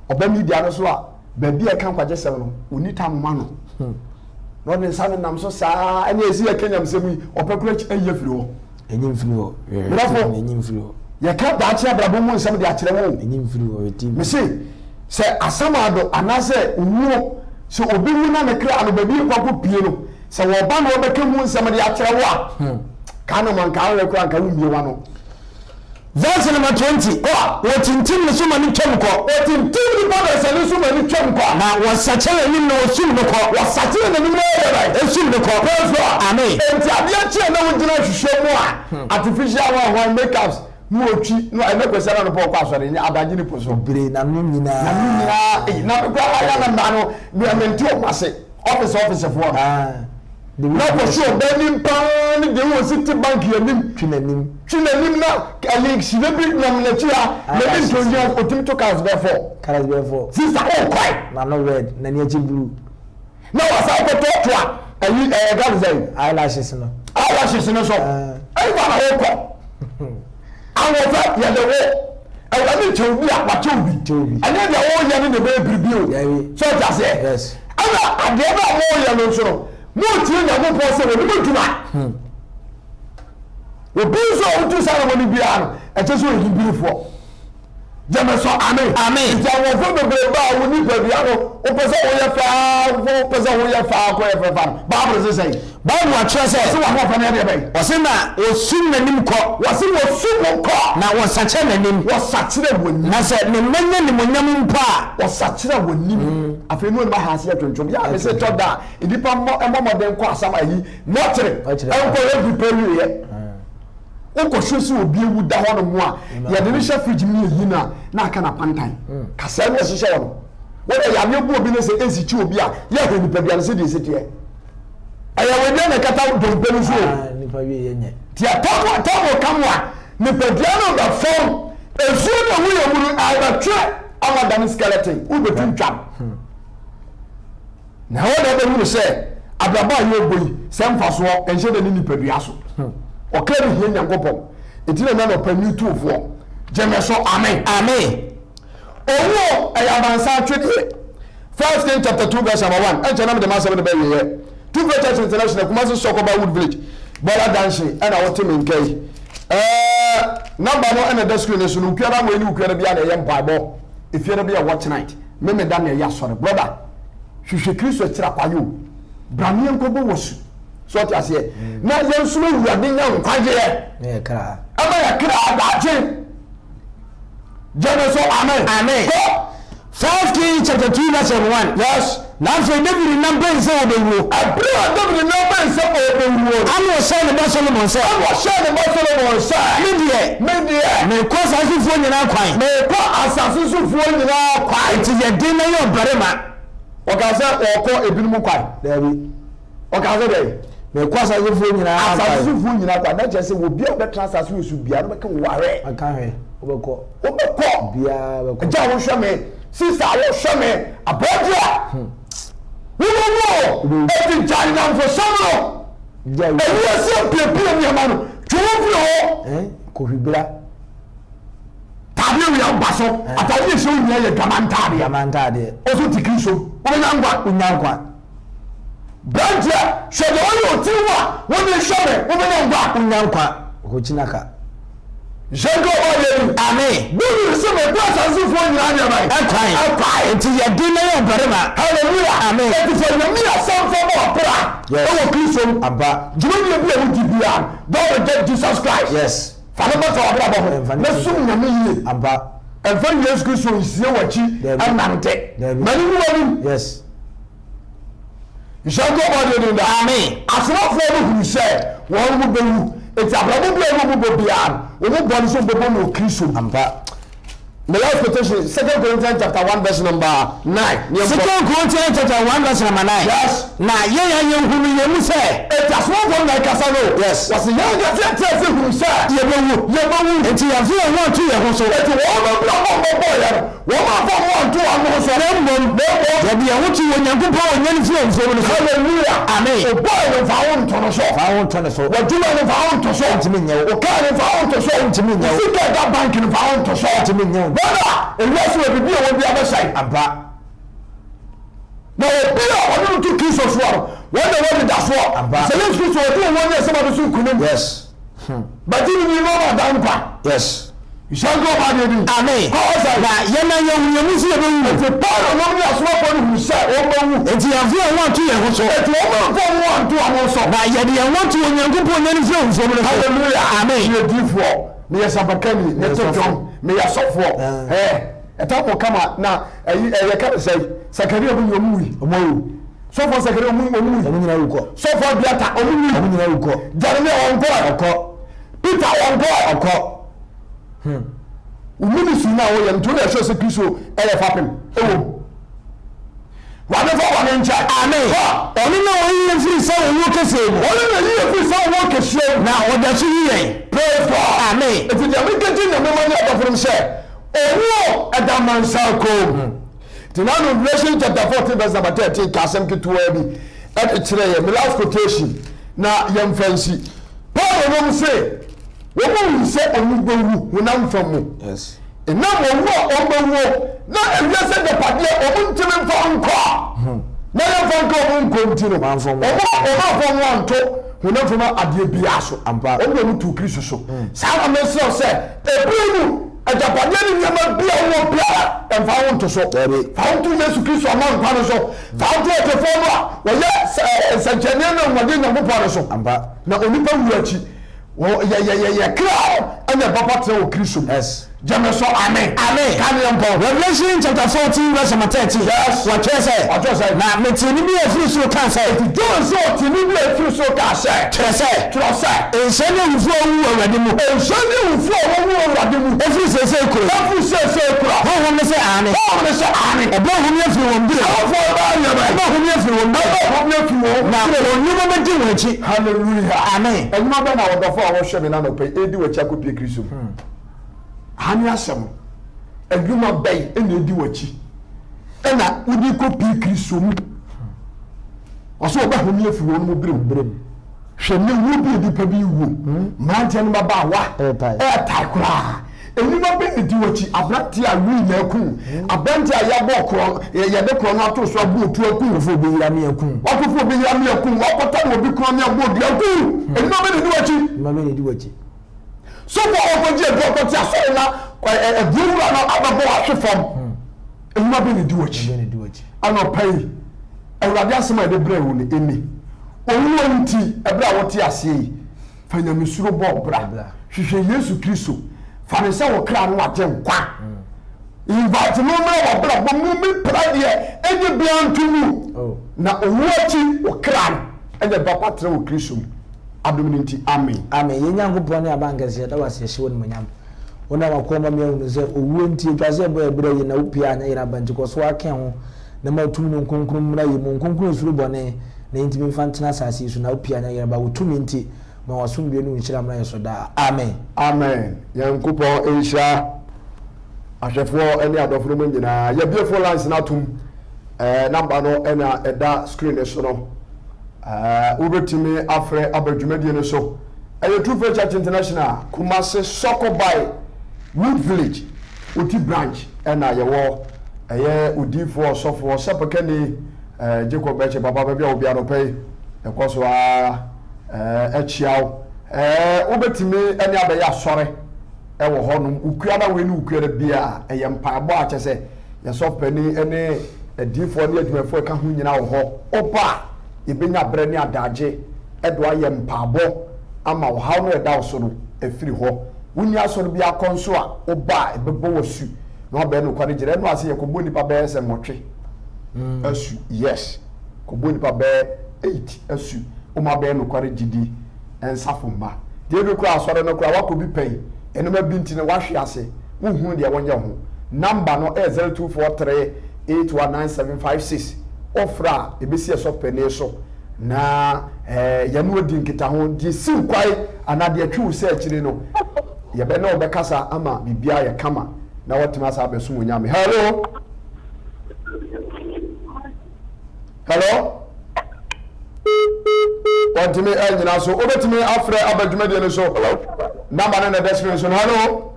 Ɔba media no so a, baabi a ɛka nkwagyesɛm no, ɔnni tam ma no. Na ɔde nsa nenam so saa, ɛne ɛsi yɛka nyamesɛm yi, ɔpɛ koraa ayi afiri hɔ. Enyi mfiri hɔ. Medɔfo, Enyi mfiri hɔ. Yɛka daakye abrabɔ mu nsɛm de akyerɛ wo. Enyi mfiri hɔ. Eti. Mese, sɛ asamado anaasɛ owuo Sɛ obi wu na ne kra no baabi rekɔ akɔpue no, sɛ wɔba na wɔbɛka mu nsɛm de akyerɛ wo a, ka no ma nka wohwɛ koraa nka wommue w'ano. Verse number 20. Kɔ. Wɔtintim ne so ma no twam kɔ. Wɔtintim nipa dasani so ma no twam kɔ. Na wɔsakyera n'anim na wɔsum no kɔ. Wɔsakyera n'anim na wɔyɛ dɛn? Esum no kɔ. Praise God. Amen. Enti adeɛ kye a na wogyina hwehwɛ mu a, artificial hwan hwan makeups na wɔtwi na ɛnɛ Kwasiada anɔpa ɔkɔ asɔre nyɛ adagye ne po so. Bere n'ano nyinaa. N'ano nyinaa ei na me koraa ayɛ na mmaa no deɛ mente wɔn ase office office foɔ no. Ah, de Na kɔhwɛ ɔbaa anim paa ne deɛ wɔsi te bank anim. Twi n'anim. Twi n'anim na ɛyi hyire bi nam n'akyi ha n'ani ntongyina otumi to cars bɛɛ fɔ. Cars bɛɛ fɔ. Sister o kwae. N'ano red n'ani akyi blue. Na wasan kɔtɔ to a ɛyi ɛyɛ ka ne sɛn. Eyelashes no. Eyelashes no so. Ɛyi ba na wokɔ. Ahoɔfɛ yɛde wo. Awurade nkyɛ obi a wakyɛ obi. Ɛnyɛ deɛ woyɛ no na ɛbɛyɛ biribi o. So ɔte aseɛ? Yes. Ɛna adeɛ no a moyɛ no nso no, motie Nyankopɔn sɛ wɔnim adwuma. Obi nso a wotu saa anamɔ no biara no, ɛkyɛ sɛ ɔyɛ birifoɔ. Gyeme so amen. Amen. Nti ahoɔfɛ bebree ba a wo nipadua no wopɛ sɛ woyɛ faa wopɛ sɛ woyɛ faa kɔ yɛ fɛfa no Bible se sɛn? Bible akyerɛ sɛ. Ɔse w'ahoɔfɛ no yɛ deɛ bɛn? Ɔse na wɔsum n'anim kɔ. Wɔse wɔsum wo kɔ. Na wɔsakyera n'anim. Wɔsakyera w'anim. Na sɛ ne mma nya animuonyam mpo a. Wɔsakyera w'anim. Afei ne w'anim aha ase atwentwom. Yɛ a mese tɔ da a nnipa mmɔ mmɔ mmɔden kɔ asam ayi mɔkyere nkɔ yɛ bi pɛ wieɛ. Wokɔhwɛ sɛ obi awu da hɔ nom a, yɛde no hyɛ fridge mu ne yɛyi no a, na aka no apantan. Kasɛɛ ne ɛhyehyɛ hɔ no. Wode yareɛ bu obi ne sɛ ɛnsi kyi obi a, yɛhwɛ nipadua no sɛdeɛ ɛsi teɛ. Ɛyɛ wedeɛ na ɛkata dompe no so o. Nti ɛtɔ ka mu a, nipadua no bɛfɔm. Nsuo no a ɛwɔ yɛn mu no, ɛbɛtwe ama dane skeleton. Wobɛtwintwam. Na ɛhɔ na wobɛhunu sɛ abrabɔ a yɛrebɔ yi, sɛ mfasoɔ nhyɛ da ne nipadua so. Ɔkra no hia Nyankopɔn. Enti na n'anɔpa nwi tuofoɔ. Gye me so, amen. Amen. Owuo, ɛyɛ amansan twedeɛ. First King chapter 2 verse number 1. Ɛnkyɛ na mede m'asɛm no bɛwieɛ. Two Faith Church International, Kumasi Sɔkɔba Wood Village, Bɔla Junction, ɛna wote me nka yi. Ɛɛ, number no ɛna ɛda screen no so no, Wukuada wei ne Wukuada biara na ɛyɛ mpaebɔ. Efiada bi a watch night. Memeda na ɛyɛ asɔre. Brother, hwehwɛ Kristo akyiri akwaye o. Bra ne yɛnkɔbɔ wɔ su. So ɔte aseɛ? Na yɛn nso Awurade nya nkwagyeɛ. Ɛma yɛ kra daakye. Gyeme so amen. Amen. Kɔ. First Kings chapter 2 verse 1. Yes. Na afei David nam bɛn sɛ ɔbɛwuo. Ɛberɛ a David nam bɛn sɛ ɔrebɛwuo no. Ɛnna ɔhyɛɛ ne ba Solomon sɛ. Ɛnna ɔhyɛɛ ne ba Solomon sɛ. Me deɛ. Me deɛ. Merekɔ asase sofoɔ nyinaa kwan. Merekɔ asase sofoɔ nyinaa kwan. Enti yɛ den na yɛ ɔbarima. Ɔkaa sɛ ɔrekɔ ebinom kwan. Daabi. Ɔkaa sɛ dɛn? Merekɔ asase sofoɔ nyinaa kwan. Asase sofoɔ nyinaa kwan. Na kyerɛ sɛ obi a ɔbɛtena asase wɔ so biara no bɛka wɔ ahwɛ. Aka hwɛ. Wobɛkɔ. Wobɛkɔ. Obiara bɛkɔ. Agya a wohwɛ me, sista a wohwɛ me, aberante a hmm. wobɛwu o. Eti gyae nnamfosɛm no. Ewiase apiapia nneɛma no, twe wo firi hɔ. Eh, kɔhwibra. Taadeɛ wei aba so. Eh. Ataadeɛ ɛhyɛ wo nyinaa yɛ dwama ntaadeɛ. Dwama ntaadeɛ. Ɔso te Kristo. Wobɛnya nkwa. Wonya nkwa. Branteɛ, hwɛ deɛ ɔyɛ ɔtiri mu a wode hwɛ me, wobɛnya nkwa. Wonya nkwa, ɔkɔkyinaka. Nhyira ɔbɔ adeɛ bi. Amen. David se mekɔ asase sofoɔ nyinaa deɛ bɛn? Ɛkwan. Ɛkwan. Enti yɛ den na yɛ ɔbarima. Hallelujah. Amen. Enti sɛ Nyame asɛm fa bɔ ɔbra. Yes. Ɛwɔ Kristo mu. Ampa. Dwumadie bi a wodi biara no, don't reject Jesus Christ. Yes. Fa no bata w'abrabɔ ho. Ɛmfa ne Na som Nyame yie. Ampa. Ɛmfa Yesu Kristo nsie w'akyi Dabi. ɛnante. Dabi. Ma no nni w'anim. Yes. Nhyira nka Ɔbɔadeɛ din daa. Amen. Asomafoɔ no hunuu sɛ wɔn mo bɛwu, enti abrabɔ biara a wɔn bɔ biara no, wɔn bɔ no sɛ wɔn bɛbɔ no wɔ Kristo mu. Ampa. Me last quotation, Second Corinthians chapter 1 verse number 9. Second Corinthians chapter 1 verse number 9. Yes. Na yɛn a yɛhunu yɛn mu sɛ. Eti asomafoɔ no na ɛkasa no. Yes. Wɔsi yɛn ankasa yɛte ase hunu sɛ. Yɛbɛwu. Yɛbɛwu. Enti yɛmfa yɛn ho nto yɛn ho so. Eti wɔn abrabɔ a wɔbɔɔ yɛn no, Wɔn amfa wɔn ho anto wɔn ho so. Na mmom, Na mmom, wɔde yɛn ho too Onyankopɔn a ɔnya no firi awufoɔ mu no so. Hallelujah! Amen. Ɔbɔɔ no mfa wo nto no so. Fa wo nto ne so. W'adwuma no mfa wo nto so. Ɔntumi nyɛ wo. Wo kaa no mfa wo nto so. Ɔntumi nyɛ wo. Wo sika a ɛda bank no mfa wo nto so. Ɔntumi nyɛ wo. Brother, ewiase wɔ biribi a ɛwɔ biara bɛsɛe. Ampa. Na obi a ɔde no to Kristo soɔ no, wɔn na ɛwɔ anidasoɔ. Ampa. Sɛ Yesu Kristo ɔde wɔn nyɛ sɛ ma no so nkunim. Yes. Bɛgye no ni na ɔma da nkwa. Yes. Nhyira nka Ɔbɔadeɛ din. Amen. Kɔ hɔ sɛn? Na yɛn na yɛhunu yɛn mu sɛ yɛbɛwu. Enti Paulo nom ne asomafoɔ no hunu sɛ wɔbɛwu. Enti yɛamfa yɛn ho anto yɛn ho so. Enti wɔn amfa wɔn ho anto wɔn ho so. Na yɛde yɛn ho ato Onyankopɔn nyan firi awufoɔ mu no so. Hallelujah. Amen. Meyɛ diifoɔ, meyɛ sabakani, mete dwom, meyɛ sɔfoɔ. Ɛɛ, ɛta mo kama na ɛyi ɛyɛ ka ne sɛn? Sakaria mu nyɛ ɔmo wui. Ɔmo awu. Sɔfoɔ Sakaria ɔmo ɔmo wui. Ɔmo nyinaa wu kɔ. Sɔfoɔ Abiata ɔmo wui. Ɔmo nyinaa wu kɔ. Jeremia ɔnkɔɛ. Ɔkɔ. Peter ɔnkɔ ɛ. Ɔkɔ. Hmm. Wo ministry no a woyɛ no nti woyɛ sure sɛ Kristo ɛyɛ fapem ɛwɔ mu. Wade fa bɔne nkyɛ. Amen. Kɔ. Ɔno na ɔyi yɛn firi sɛ owuo kɛseɛ mu. Ɔno na ɔyi yɛn firi sɛ owuo kɛseɛ mu. Na ɔda so yi yɛn. Praise God. Amen. Nti deɛ meka gye Nyame ma ne adɔfo nom sɛ owuo ɛda amansan kɔn mu. Nti na Revelation chapter 14 verse number 13 ka asɛm ketewaa bi ɛde kyerɛ yɛn. Me last quotation na yɛmfa nsi. Paul nom se wɔn hu sɛ wɔn bɛwu honam fam mu. Enam owu a wɔn bɛwuo na ewiase agyapadeɛ wɔn ntumi mfa nkɔ a hmm. na yɛmfa nka wɔn nkɔ nti no wɔn wɔn amfa wɔn anto honam fam adeɛ biara so. Wɔn de wɔn too Kristo so. Hmm. Saa na mesrɛ sɛ ebere mu agyapadeɛ ne nneɛma bi a wowɔ biara mfa wo nto so. Fa wo to Yesu Kristo ama nkwa no so. Fa wo to ɔtefoɔ no a wɔyɛ nsɛnkyerɛnneɛ ne anwanwadeɛ Nyankopɔn no so. Na onipa wu akyi, wɔ yɛ yɛ yɛ yɛ kra no ɛna ɛbɛba tena wɔ Kristo mu. Yes. Gyeme so amen. Amen. Ka neɛ mpɔ. Revelation chapter 14 verse number 13. Yes. Wɔtwerɛ sɛ. Wɔtwerɛ sɛ. Na metee nne bi a ɛfiri soro kaa sɛ. Enti John se ɔtee nne bi a ɛfiri soro kaa sɛ. Twerɛ sɛ. Twerɛ sɛ. Nhyira ne awufoɔ a wɔwu wɔ Awurade mu. Nhyira ne awufoɔ a wɔwu wɔ Awurade mu. Ɛfiri seesei koro. Ɛfiri seesei koro. Honhom no se aane. Honhom no se aane. Ɛbɛhome afiri wɔn berɛ mu. Awufoɔ no bɛyɛ nneɛma yi. Ɛbɛhome afiri wɔn berɛ mu. Ɛbɛhome afiri wɔn Na berɛ mu. wɔn nnwuma bɛdi wɔn akyi. Hallelujah. Amen. Nnwuma bɛn na ɔdɔfo a wɔhwɛ me no anɔpa yi redi w'akyi akɔpue Kristo mu? Aha ne asɛm no. Nnwuma bɛn na edi w'akyi na wode kɔpue Kristo mu? Ɔsɛ wɔbɛhome afiri wɔn mu berɛ mu. Hwɛ ne wuo bi a nnipa bi wuo. Mmeranteɛ ne mmabaawa ɛɛtae koraa. Nnwuma bɛn na ɛdi w'akyi? Aberanteɛ a wii na aku wo. Aberanteɛ a yɛabɔ korɔ, yɛde korɔ no ato so abɔ otuo aku wo. Wakɔfa obi yere ame aku wo. Wakɔfa obi yere ame aku wo. Wakɔtare obi kɔn ame abɔ odua aku wo. Nnwuma bɛn na ɛdi w'akyi? Nnwuma bɛn na ɛdi w'akyi? Sɔfo a wakɔgye aduro akɔte asɔre na aduro wura no abɛbɔ ahwe fam. Nnwuma bɛn na ɛdi w'akyi? Anɔpa yi, Awurade asɛm a yɛde brɛɛ wo no, ɛni. Owuo nti, ɛberɛ a wote aseɛ yi, Fa nyamesuro bɔ bra. Hwehwɛ Yesu Kristo. Fa no sɛ wo kra no agyenkwa. Invite no mmra w'abrabɔ mu me pra deɛ ɛnyɛ biara nto mu. Oh. Na owu akyi wo kra no ɛnyɛ papa tena wɔ Kristo mu. Adom no nti, amen. Amen. Yɛn Nyankopɔn ne Abankɛse, yɛda wo ase, yɛhyɛ wo animuonyam. Wo nam akoa ma me ahunu sɛ owuo nti ɛtwa sɛ yɛbɔ yɛn bra yie na wo pie anyɛ yɛn aba nti kɔ so ara ka ho na ma wo tumi no nkronkron mmra yɛn mu, nkronkron nsuro bɔne na yɛntumi mfa ntena asase yi so na wo pie anyɛ yɛn aba, wo tumi nti ma w'asomdwoeɛ ne wo nhyira mmra yɛn so daa. Amen. Amen Nyankopɔn nhyira ahwɛfoɔ ne adɔfo nom nyinaa. Yɛabue phone lines no atom. Eh, number no na ɛda screen no so no. Eh, wobɛtumi afrɛ aba dwumadie no so. Ɛyɛ True Faith Church International, Kumasi Sɔkɔbae Wood Village, Oti Branch ɛna yɛwɔ. Ɛyɛ odiyifoɔ, ɔsɔfoɔ, sɛpɛkani, eh, Jacob Bɛkye, papa baabi a obi anɔpa yi, ɛkɔ so ara eh, ɛkyia wo. Eh, wobɛtumi ɛne abɛyɛ asɔre ɛwɔ hɔnom. Wokua na wei ne wokua da biara, ɛyɛ mpaebɔ a kyɛ sɛ yɛn sɔfo panin ne adiyifoɔ ne adwumayɛfoɔ a ɛka ho nyinaa wɔ hɔ. Woba a, yɛbɛnya berɛ ne adagye de ayɛ mpaebɔ ama ɔhaw no a ɛda wo so no afiri hɔ. Wonni asɔre biara kɔ nso a, woba a, yɛbɛbɔ wo asu na woabɛyɛ nokware gyina. Ɛno ase yɛkɔbɔ nnipa bɛyɛ sɛ nwɔtwe asu. Yes, kɔbɔ nnipa bɛyɛ eight asu. Wɔn abɛyɛ nokware gyidi nsafo mma. Deɛ ebi koraa asɔre no koraa wakɔ bi pɛn, nneɛma bi nti no wahwe ase, wonhunu deɛ wonyɛ ho. Number no yɛ 0243 819756. Wofrɛ a, ɛbɛsi ɛsɔfo panin so na yɛne wo adi nkitaho. Deɛ ɛsi wo kwae anaa deɛ ɛtwe wo sɛ akyire no, yɛbɛ ne wo bɛkasa ama biribiara ayɛ kama na woatumi asan abɛsom Onyame. Hello? Hello? Wɔntumi anyina so. Wobɛtumi afrɛ aba dwumadie no so. Namba no na ɛda screen so no. Hello?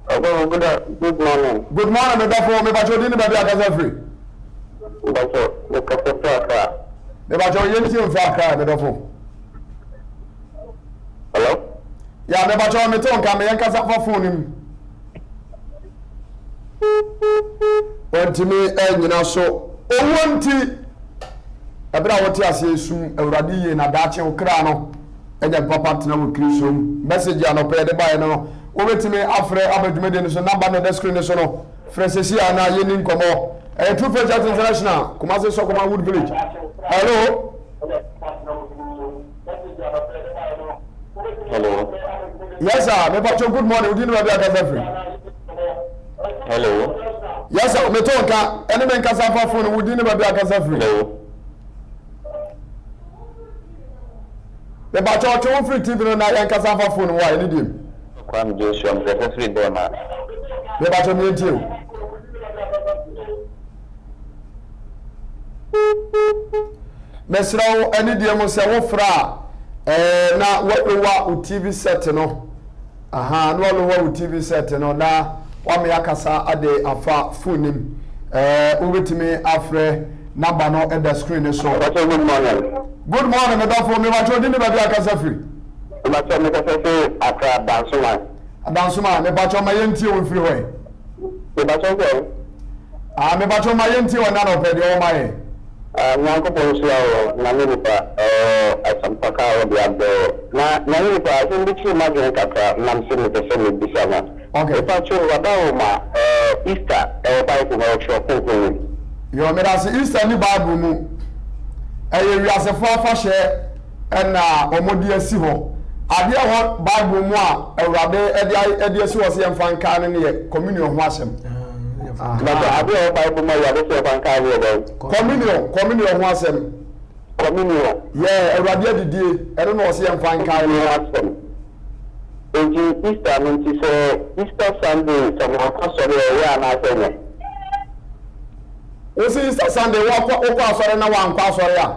Ɔbɔfo, good, good morning. Good morning, me dɔfo. Mebakyɛ odin ne baabi akasa firi. Mebakyɛ, mekasa firi Accra. Mebakyɛ yɛn tie mfiri Accra, me dɔfo. Hello? Ya mepakyɛw mete wo nka me yɛnkasa fa phone no mu. Wantumi annyina so. Owuo nti, ɛberɛ a wote aseɛ sum Awurade yie na daakye wo kra no anya papa tena wɔ Kristo mu. Message anɔpa yɛde baeɛ no no, wobɛtumi afrɛ aba dwumadie no so, number no ɛda screen no so no, frɛ sɛsi a na yɛnni nkɔmmɔ. Ɛyɛ True Faith Church International, Kumasi Sɔkoma Wood Village. Hello? Hello. Yes sir, me pacho good morning. Udi ni baabi akasa firi. Hello. Yes sir, me to nka. Ɛne me nkasa fa phone. Udi ni baabi akasa firi. Hello. Me pacho ɔtwe wo firi TV no na yɛn kasa fa phone wa ɛne diem. Kwame Joshua, me kasa firi Bɛma. Me pacho me ntie o. Mesrɛ wo anidie mu sɛ wofrɛ a ɛɛ na walowa wo TV set no aha na walowa wo TV set no na wame akasa ade afa phone nim ɛɛ wobɛtumi afrɛ namba no ɛda screen no so. Mpakyɛ good morning. Good morning medɔfo mebakyɛ odi ne baabi akasa firi. Mebakyɛ mekasa firi Accra Dansoman. Dansoman mebakyɛ ma yɛntie wo mfiri hɔ ɛ. Mebakyɛ sɛ. Ah mepakyɛw ma yɛntie ɔne anɔpɛ deɛ ɔwɔ ma yɛn. Ah Nyankopɔn nhyira wo Nyame nipa ɛɛ asɛmpa ka a wode abrɛ wo na Nyame nipa asɛm bi kyere m'adwene kakra na mese mepɛ sɛ mebisa no Okay. Mepakyɛw w'adaworoma ɛɛ Easter ɛwɔ bible mu ɛwɔ twerɛ kronkron no mu. Yoo medase Easter nni bible mu ɛyɛ wiasefoɔ afahyɛ na wɔde asi hɔ. Adeɛ a ɛwɔ Bible mu a Awurade de de asi hɔ sɛ yɛmfa nkae no no yɛ communion ho asɛm. But adeɛ a ɛwɔ Bible mu a Awurade sɛ yɛmfa nkae no yɛ dɛn? Communion, communion ho asɛm. Communion. Yeah, Awurade adidie, ɛno na ɔsɛ yɛmfa nkae no. Ho asɛm. Enti Easter no nti sɛ Easter Sunday sɛ wɔakɔ asɔre a ɛyɛ anaasɛ ɛnyɛ? Wo se Easter Sunday wɔkɔ wokɔ asɔre na wankɔ asɔre a?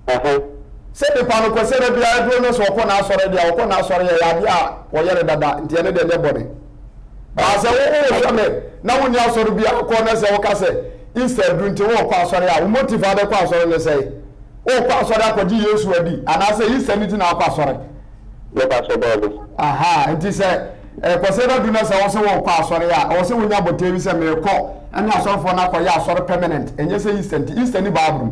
Ɛhɛ. Sɛ nipa no Kwasiada biara aduro no sɛ ɔkɔ n'asɔre deɛ a ɔkɔ n'asɔre ɛyɛ adeɛ a wɔyɛ no dada nti ɛno deɛ ɛnyɛ bɔne. Baa sɛ wo wohwɛ me na wonni asɔre biara kɔ na sɛ woka sɛ Easter aduru nti worekɔ asɔre a wo motive a wode kɔ asɔre ne sɛn? Worekɔ asɔre akɔgye Yesu adi anaasɛ Easter no nti na wokɔ asɔre? Mepa so daabi. Ahaa, nti sɛ eh, Kwasiada du na sɛ wo sɛ worekɔ asɔre a, ɛwɔ sɛ wonya botae bi sɛ merekɔ ne asɔrefoɔ no akɔyɛ asɔre permanent, ɛnyɛ sɛ Easter nti. Easter ni Bible mu.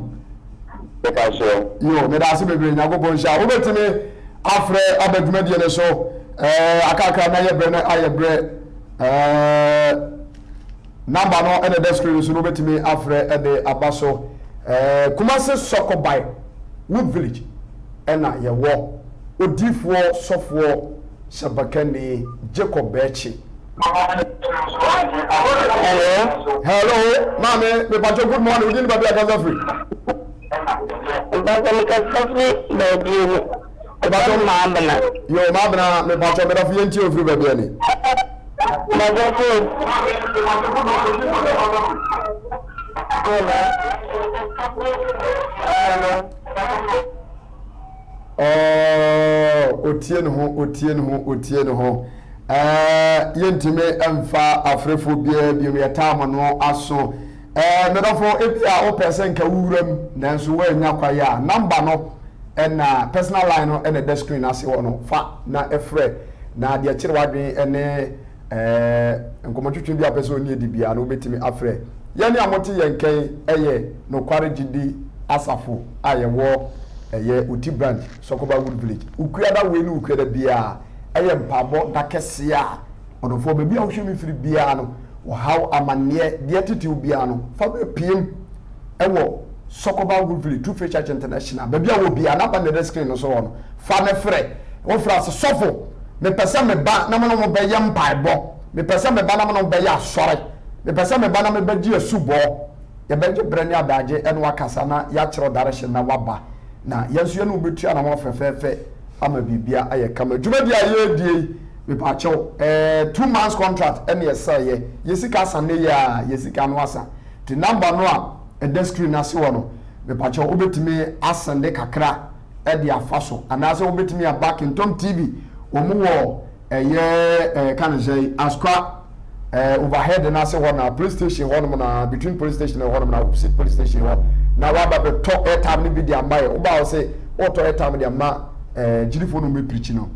Mepa so. Yo, meda ase bebree, Nyankopɔn nhyira wo. Wobɛtumi afrɛ aba dwumadie no so eh, akakra na yɛ berɛ no ayɛ berɛ eh, number no ɛna ɛda screen no so no wobɛtumi afrɛ ɛde aba so eh, Kumasi Sɔkɔbae Wood Village ɛna yɛwɔ Odiyifoɔ sɔfoɔ hyɛbakani Jacob Bɛɛkye. Hello. Hello, maame, mepatwo good morning, wodi ne baabi akasa firi? Mpatwo mekasa firi baabi ni. Mepatwo Maabena. Yo, Maabena, mepatwo medafo yɛntie ofiri baabi ani. Madafo. Hello. Hello. Oh, otie ne ho, otie ne ho, otie ne ho. Ɛɛ, yɛntumi mfa afrɛfoɔ biara biom, yɛtaa mo no aso. Ɛɛ, medɔfo, ebi a wopɛ sɛ nka wowura mu, nanso woannya kwae a, namba no ɛna personal line no ɛna ɛda screen ase hɔ no, fa na ɛfrɛ. Na deɛ kyerɛ w'adwene ɛne Ɛɛ, nkɔmmɔtwetwe bi a wopɛ sɛ ɔne yɛ di biara no, wobɛtumi afrɛ. Yɛn a mote yɛn nka yi yɛ Nokware Gyidi Asafo a yɛwɔ ɛyɛ Oti Branch, Sɔkɔba Wood Village. Wukuada wei ne Wukuada biara yɛ mpaebɔ da kɛseɛ a ɔdɔfoɔ baabi a wohwɛ me firi biara no, ɔhaw, amanneɛ, deɛ ɛtete wo biara no, fa berɛ piem wɔ Sɔkɔba Wood Village, True Faith Church International, baabi a wɔ biara, number no na ɛda screen no so hɔ no, fa no frɛ. Wofrɛ a, sɛ sɔfo, Mepɛ sɛ meba na me ne wo bɛyɛ mpaebɔ. Mepɛ sɛ meba na me ne wo bɛyɛ asɔre. Mepɛ sɛ meba na mebɛgye asubɔ. Yɛbɛgye berɛ ne adagye ne wo akasa na yɛakyerɛ wo direction na woaba. Na yɛn nso yɛne wo bɛtu anamɔn fɛfɛɛfɛ ama biribia ayɛ kama. Dwumadie a yɛredie yi, mepaakyɛw, ɛɛ two months contract ɛne ɛsɛeɛ. Yɛ sika asa nnɛ yi ara, yɛ sika no asa. Nti number no a ɛda screen no ase hɔ no, mepaakyɛw wobɛtumi asɛnde kakra de afa so anaasɛ wobɛtumi aba Kingtom TV wɔn wɔ ɛyɛ ɛɛ ka ne sɛ Asukwa ɛɛ overhead no ase hɔ na police station hɔ nom na between police station hɔ nom na opposite police station hɔ na waba bɛtɔ airtime no bi de ama yɛ woba wɔ sɛ wɔtɔ airtime de ama ɛɛ gyirifoɔ no wɔbɛpirikyi no.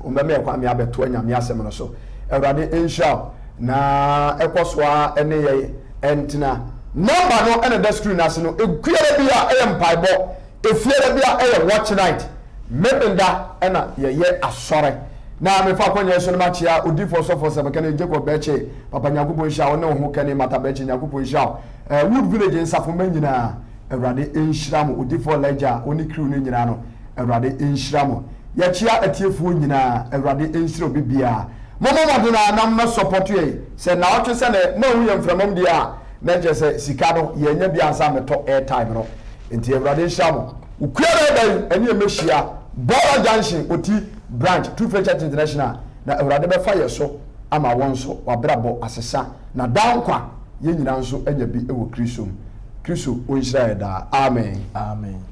Wɔbɛma yɛn kwan ma yɛabɛtoa Nyame asɛm no so. Awurade nhyira wo na ɛkɔ so ara ne yɛn ntena. Number no na ɛda screen no ase no. Ekuada biara ɛyɛ mpaebɔ, efiada biara ɛyɛ watch night. Memenda na yɛyɛ asɔre. Na mefa akwanya yi so no makyea Odiyifoɔ Sɔfoɔ Sɛbɛkɛne Jacob Bɛkye, Papa Nyankopɔn nhyira wo ne wo ho kɛne Martha Bɛkye Nyankopɔn nhyira wo. Eh, Wood Village nsafomma nyinaa Awurade nhyira mo. Odiyifoɔ Elijah wo ne crew no nyinaa no Awurade nhyira mo. Yɛkyea atiefoɔ nyinaa, Awurade nhyira obi biara. Mommɔ mmɔden ara na mommɛ support yɛn. Sɛ naawɔtwe sɛ nɛ moanhu yɛn mframam deɛ a, na kyerɛ sɛ sika no yɛannya bi ansa ammɛtɔ airtime no. Nti Awurade nhyira mo. Okuada da yi ɛne yɛn mmɛhyia Bɔra Junction Oti Branch True Faith Church International na Awurade bɛfa yɛn so ama wɔn nso wɔabrabɔ asesa na daa nkwa yɛn nyinaa nso anya bi wɔ Kristo mu. Kristo ɔnhyira yɛn daa. Amen. Amen.